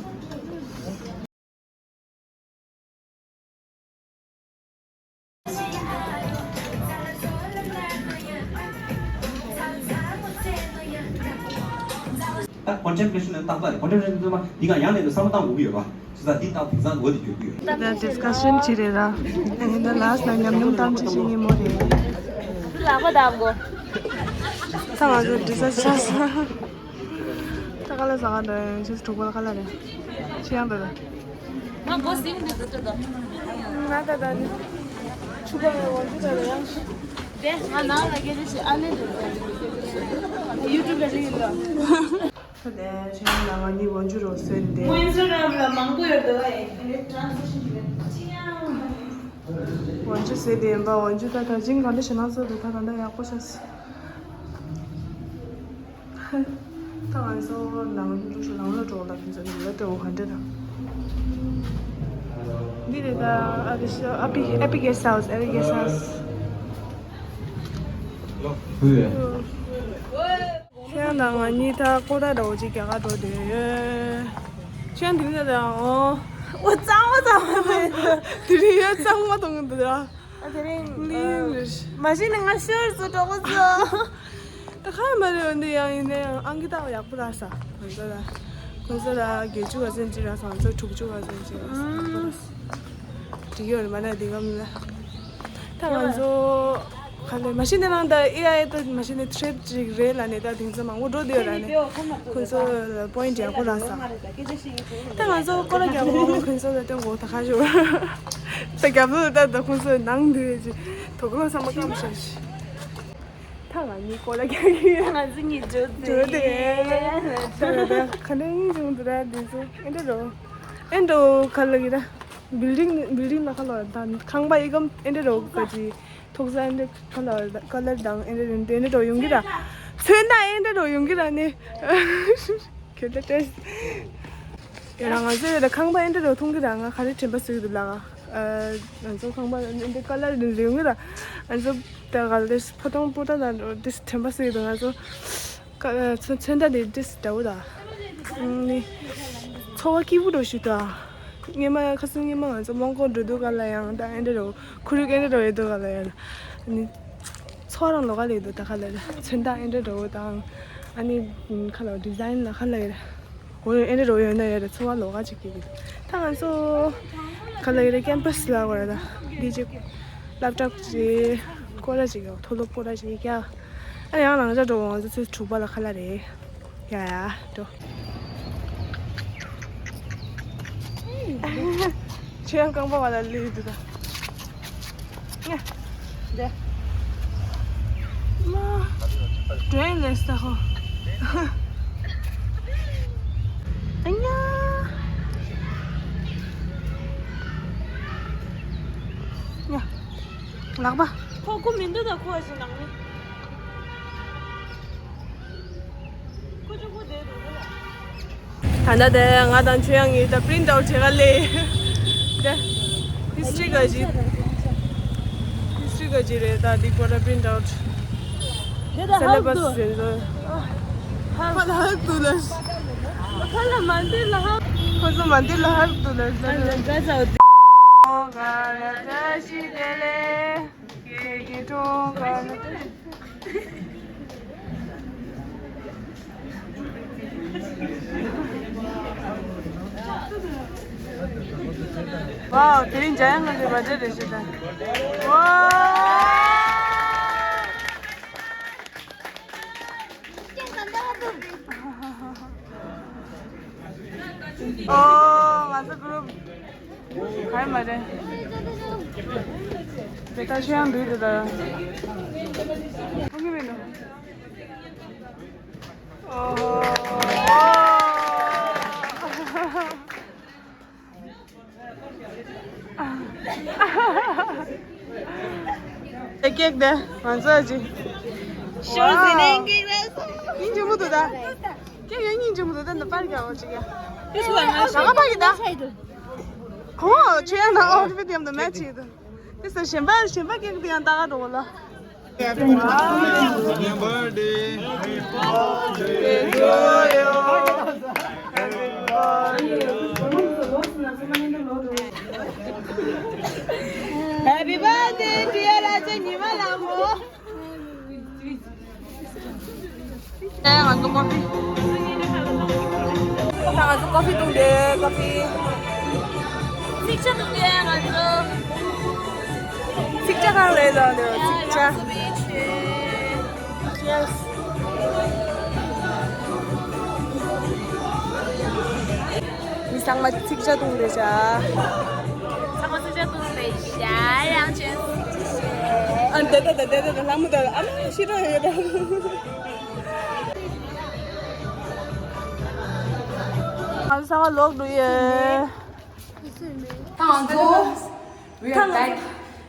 ད་ཀོན་ཊེམ་པི་ལེ་ཤན་ནི་རྟག་པ་རེད། ཀོན་ཊེམ་པི་ལེ་ཤན་ནི་ཚང་མ་འདི་ག་ཡང་ནས་ནི་བསམ་བློ་བཏང་དགོས་ཀྱི་ཡོད་པ། བྱས་ཙང་འདི་ལྟ་བུ་དེང་སང་འོ་དེ་འགྱུར་གྱི་ཡོད། ད་ཌིས་ཀ་ཤན་བྱེད་རེད་ར། ཨ་ནི་ད་ལ་སི་ལ་ཉམས་མྱོང་གཏམ་བཤད་བྱེད་ཉིན་མོ་རེད། ལག་པ་བརྡབ་དགོས། ད་ང་ཚོ་འདྲི་ས་ཆགས་སོང་། ད་ཁ་ལག་ཟ་ག་འགྲོ་ཡང་ཆུ་ཚོད་དྲུག་པ་ལ་ཁ་ལག་རེད། ཆི་ཡང་འདོད་ད། ང་སྒོ་ཟིང་འདི་འདུག་ཏོ། ང་ད་ད་ནི་ཆུ་པ་ལ་འོ་འདི་ད་ཡང་། དེ་ང་ནང་ལ་སྐད་ཆ་བཤད་ཨ་ལེ་འདུག་ད་ཡུ་ཊུབ་ལ་རིག་ལ། ད་དེ་ཆི་ཡང་ལ་ང་གཉིས་འོ་འཇུ་རོ་སོན་ཏེ། ཁོ་ཨིན་སི་ཊ་གྷ་རམ་ལ་མང་པོ་ཡོད་འདུག་ཨེ། དེ་ནས་ཊ་རན་སི་ལེ་ཤན་བྱེད་ཀྱི་ཡོད། ཆི་ཡང་། འོ་འཇུ་ཟེར་ཏེ་ཡིན་པ། འོ་འཇུ་ད་ད་ཅིང་གང་འདྲ་ཞེ་ན་ཚོ་འདུག་ད་ད་ད་ཡག་པོ་ཤ་སི། ད་ང་ཚོ་ནང་ནང་ལ་འགྲོ་ལ་ཁྱིམ་ཚང་ནང་ལ་འགྲོ་ག་འདྲ་དང་། འདི་རེད་ད། ཨ་བི་ཤ་ཨ་བི་ཨ་བི་གེ་སི་ཧའུ་སི། ཨ་བི་གེ་སི་ཧའུ་སི། ཁྱེད་རང་དང་ང་གཉིས་ད་ཀོ་ད་འདྲ་བོ་ཅིག་རྒྱག་ག་འགྲོ་འདོད་ཡོད། ཁྱེད་རང་དེ་རིང་ད་ད་ཨོ། ཨོ་གཙང་མ་གཙང་མ་རེད། དེ་རིང་ཡོད་གཙང་མ་གཏོང་གི་འདུག་ད། ཨ་དེ་རིང་ལིང་རེད། མ་གཞི་ནས་ང་ཤོར་སུ་གྲོགས་པོ་ཚོ། ད་ཁ་མ་རེད། འོན་ཏེ་ཡང་ཡིན་ན་ཡང་ཨང་ཀི་ཏག་ཡག་པོ་རག་ས། ཁོང་ཚོ་ལ་ཁོང་ཚོ་ལ་བརྒྱད་ཅུ་ག་ཚོད་ཅིག་རག་སོང་། ང་ཚོ་དྲུག་ཅུ་ག་ཚོད་ཅིག་རག་སོང་། འགྲིག་ཡོད་རེད་མ་ན་འདི་གམ་ལ། ད་ང་ཚོ་ག་ལེ་མ་གཞི་ནས་རང་ད་ཨེ་ཨའི་ད་མ་གཞི་ནས་ཊི་རེབ་ཅིག་རེད་ལ་ནས། ད་དེང་སང་མང་པོ་འགྲོ་བསྡད་ཡོད་ར་ནས། ཁོང་ཚོ་ལ་པོ་ཡིན་ཊི་ཡག་པོ་རག་སོང་། ད་ང་ཚོ་སྐོར་ར་རྒྱག་གོ་ཁོང་ཚོ་ལ་སྟོན་གོ་ད་ཁ་ཤོར། ད་རྒྱབ་ལོགས་ད་ད་ཁོང་ཚོ་ནང་འདུས་ཅིག་དོ་ཁོ་ལོ་ས་མ་སྐམ་ཤག་ཤི། ད་ང་གཉིས་སྐོར་ར་རྒྱག་གི་ཡོད། ང་ཚོ་གཉིས་འགྲོ་འགྲོ་དེ། ད་ད་ག་འདྲ་ཡིན་བྱུང་འདུག་ར། འདི་ཚོ་ཨེ་འདྲ་རོ། ཨེ་འདྲ་ག་ལ་གི་ར། བིལ་ཌིང་བིལ་ཌིང་ལ་ཁ་ལོ་དང་ཁང་པ་ཨི་གམ་ཨེ་འདྲ་རོ་ག་ཅི། ཐོག་ས་ཨེ་འདྲ་ཁ་ལོ་ཀ་ལར་དང་ཨེ་འདྲ་རིན་ཏེ་ཨེ་འདྲ་རོ་ཡོང་གི་ར། ཚོན་མདོག་ཨེ་འདྲ་རོ་ཡོང་གི་ར་ནི། ཁྱོད་ད་ཏེས། ཡ་ར་ང་ཚོ་ཡོད་ད་ཁང་པ་ཨེ་འདྲ་རོ་མཐོང་གི་ར། ང་ག་རེ་དྲན་པ་སུ་ཡོད་ལ་ང་། ང་ཚོ་ཁང་པ་ཨེ་འདྲ་ཀ་ལར་རིན་རིན་གི་ར། ང་ཚོ་ད་ག་ལེ་ཕོ་ཐོང་པོ་ཏ་ད་འདྲ་ཏེས་དྲན་པ་སུ་ཡོད་ང་ཚོ། ཀ་ཚོན་ཚོན་མདོག་དེ་ཏེས་འདྲ་བོ་ད། ནི་ཚོར་བ་སྐྱིད་པོ་འདྲ་ཞིག་ད། སྔོན་མ་ཁ་སང་སྔོན་མ་ང་ཚོ་མོན་གྷོ་འགྲོ་དུས་ག་ལ་ཡང་ད་ཨེ་འདྲ་རོ་ཁོར་ཡུག་ཨེ་འདྲ་རོ་ཡོད་དུས་ག་ལ་ཡང་། ནི་ཚོར་བ་རང་ལོགས་ཀ་ལ་ཡོད་དུས་ད་ག་ལ་ཡང་ཚོན་མདོག་ཨེ་འདྲ་རོ་དང་། ཨ་ནི་ཁ་ལ་ཌི་ཛའིན་ལ་ག་ལ་ཡང་། འོ་ཡོད་ཨེ་འདྲ་རོ་ཡོད་ན་ཡོད་རེད། ཚོར་བ་ལོགས་ཀ་ཅིག་སྐྱེ་གི་འདུག་ད་ང་ཚོ་ག་ལ་ཡོད་རེད། ཀེམ་པ་སི་ལ་གོ་ར་ད་འདི་ཅིག་ལེབ་ཊོབ་ཅིག་སྐོར་ར་ཅིག་ཡོད། མཐོ་སློབ་སྐོར་ར་ཅིག་ཡོད་ཀྱ། ཨ་ནི་ཡང་ལང་ཅ་འགྲོ་ང་ཚོ་ཚོད་དྲུག་པ་ལ་ཁ་ལ་རེད། ཡ་ཡ་འགྲོ། ཁྱེད་ཡང་རྐང་པ་བ་ལ་ལུས་འདུག་ད། ཡ། འདི། མ། དྲན་ལས་ས་ཧོ། ཨ་ཉ། ཡ། ལག་པ། ཁོ་སྐུ་མི་འདུག་ད་ཁོ་ཨ་ཞིག་ནང་ནས། ད་ལྟ་དེ་ང་དང་ཆོས་དབྱངས་གཉིས་ད་པི་རིན་ཊ་ཨའུཊ་བྱེད་ག་སླེབས། དེ་ཧིས་ཊོ་རི་ག་ཅིག་ཧིས་ཊོ་རི་ག་ཅིག་རེད། ད་འདི་ཀོ་ར་པི་རིན་ཊ་ཨའུཊ། དེ་ད་སེ་ལེ་བསི་ཟེར་ཚོ། ཧ་ལ་ཧ་ཏུ་ལ། ཧ་ལ་མ་འདི་ལ་ཧ། ཁོ་ཚོ་མ་འདི་ལ་ཧ་ཏུ་ལ་ཟེར། ཨ་ལ་ད་ཟ་འོ་དེ། ཨོ་ག་ལ་ད་ཤི་དེ་ལེ། ཀེ་ཀེ་ཀྲོང་ག་ལ། ཝའོ། དེ་རིང་འཇམ་དབྱངས་ལགས་ཀྱི་བར་ཐི་ཌེ་རེད་ཤག་ད། ཝའོ། ཨོ། ང་ཚོ་གུ་རུབ། ག་རེ་མ་རེད། དེ་ལྟར་ཤེས་ཡང་འདུག་དེ་ལྟར། མཐོང་གི་མེད་འགྲོ། ཨོ་ཧོ། དེ་ཀེག་དེ་ང་ཚོ་ཅི། ཤོར་ཟིན་ནས་ཀེག་རེད་སོང་། སྙིང་རྗེ་མོ་འདུག་ད། ཀེག་ཡང་སྙིང་རྗེ་མོ་འདུག་ད། འདི་པར་རྒྱག་འོ་ཅིག་ཡ། དེ་ཚོ་ང་ད་ག་པར་གི་ད། ཁོ་ཆོས་ཡང་ན་ཨོ་ཕི་ཡམ་དུ་མེ་ཆི་དུ། དེ་ས་གཞན་པ་གཞན་པ་ཀེག་དེ་ཡང་ད་ག་འགྲོ་གོ་ལ། Happy birthday. Happy birthday to you. Happy birthday. Happy birthday, dear. ཨ་ཅེ་ཉི་མ་ལ་མོ། ཨ་ང་ཚོ་ཀོ་ཕི། ད་ང་ཚོ་ཀོ་ཕི་བཏུང་དེ་ཀོ་ཕི། ཚིག་ཆ་བཏུང་དེ་ང་ཚོ། ཚིག་ཆ་གང་རེད་ལ་ནི་ཚིག་ཆ། Yes. ཚང་མ་ཚིག་ཇ་བཏུང་རེད་བྱ། ཚང་མ་ཚིག་ཇ་བཏུང་རེད་བྱ། རང་ཅན་ཚིག་ཇ་བྱེད། ཨ་འདི་ད་ད་འདི་ད་ད་ལྷ་མོ་ད་ཨ་མ་ཤི་ར་ཡོད་ད། ང་ཚོ་ཚང་མ་ལོག་འགྲོ་ཡོད། ད་ང་ཚོ། We are back.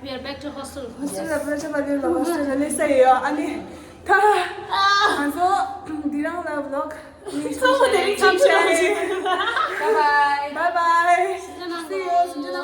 We are back to hostel. Hostel ལ་བོད་ཆ་བ་ལས་ལ་hostel ལ་ལས་ས་ཡོད། ཨ་ནི་ད་ང་ཚོ་འདི་རང་ལ་vlog གཙོ་བོ་དེ་རིང་ཚང་བྱས། Bye bye. Bye bye. See you.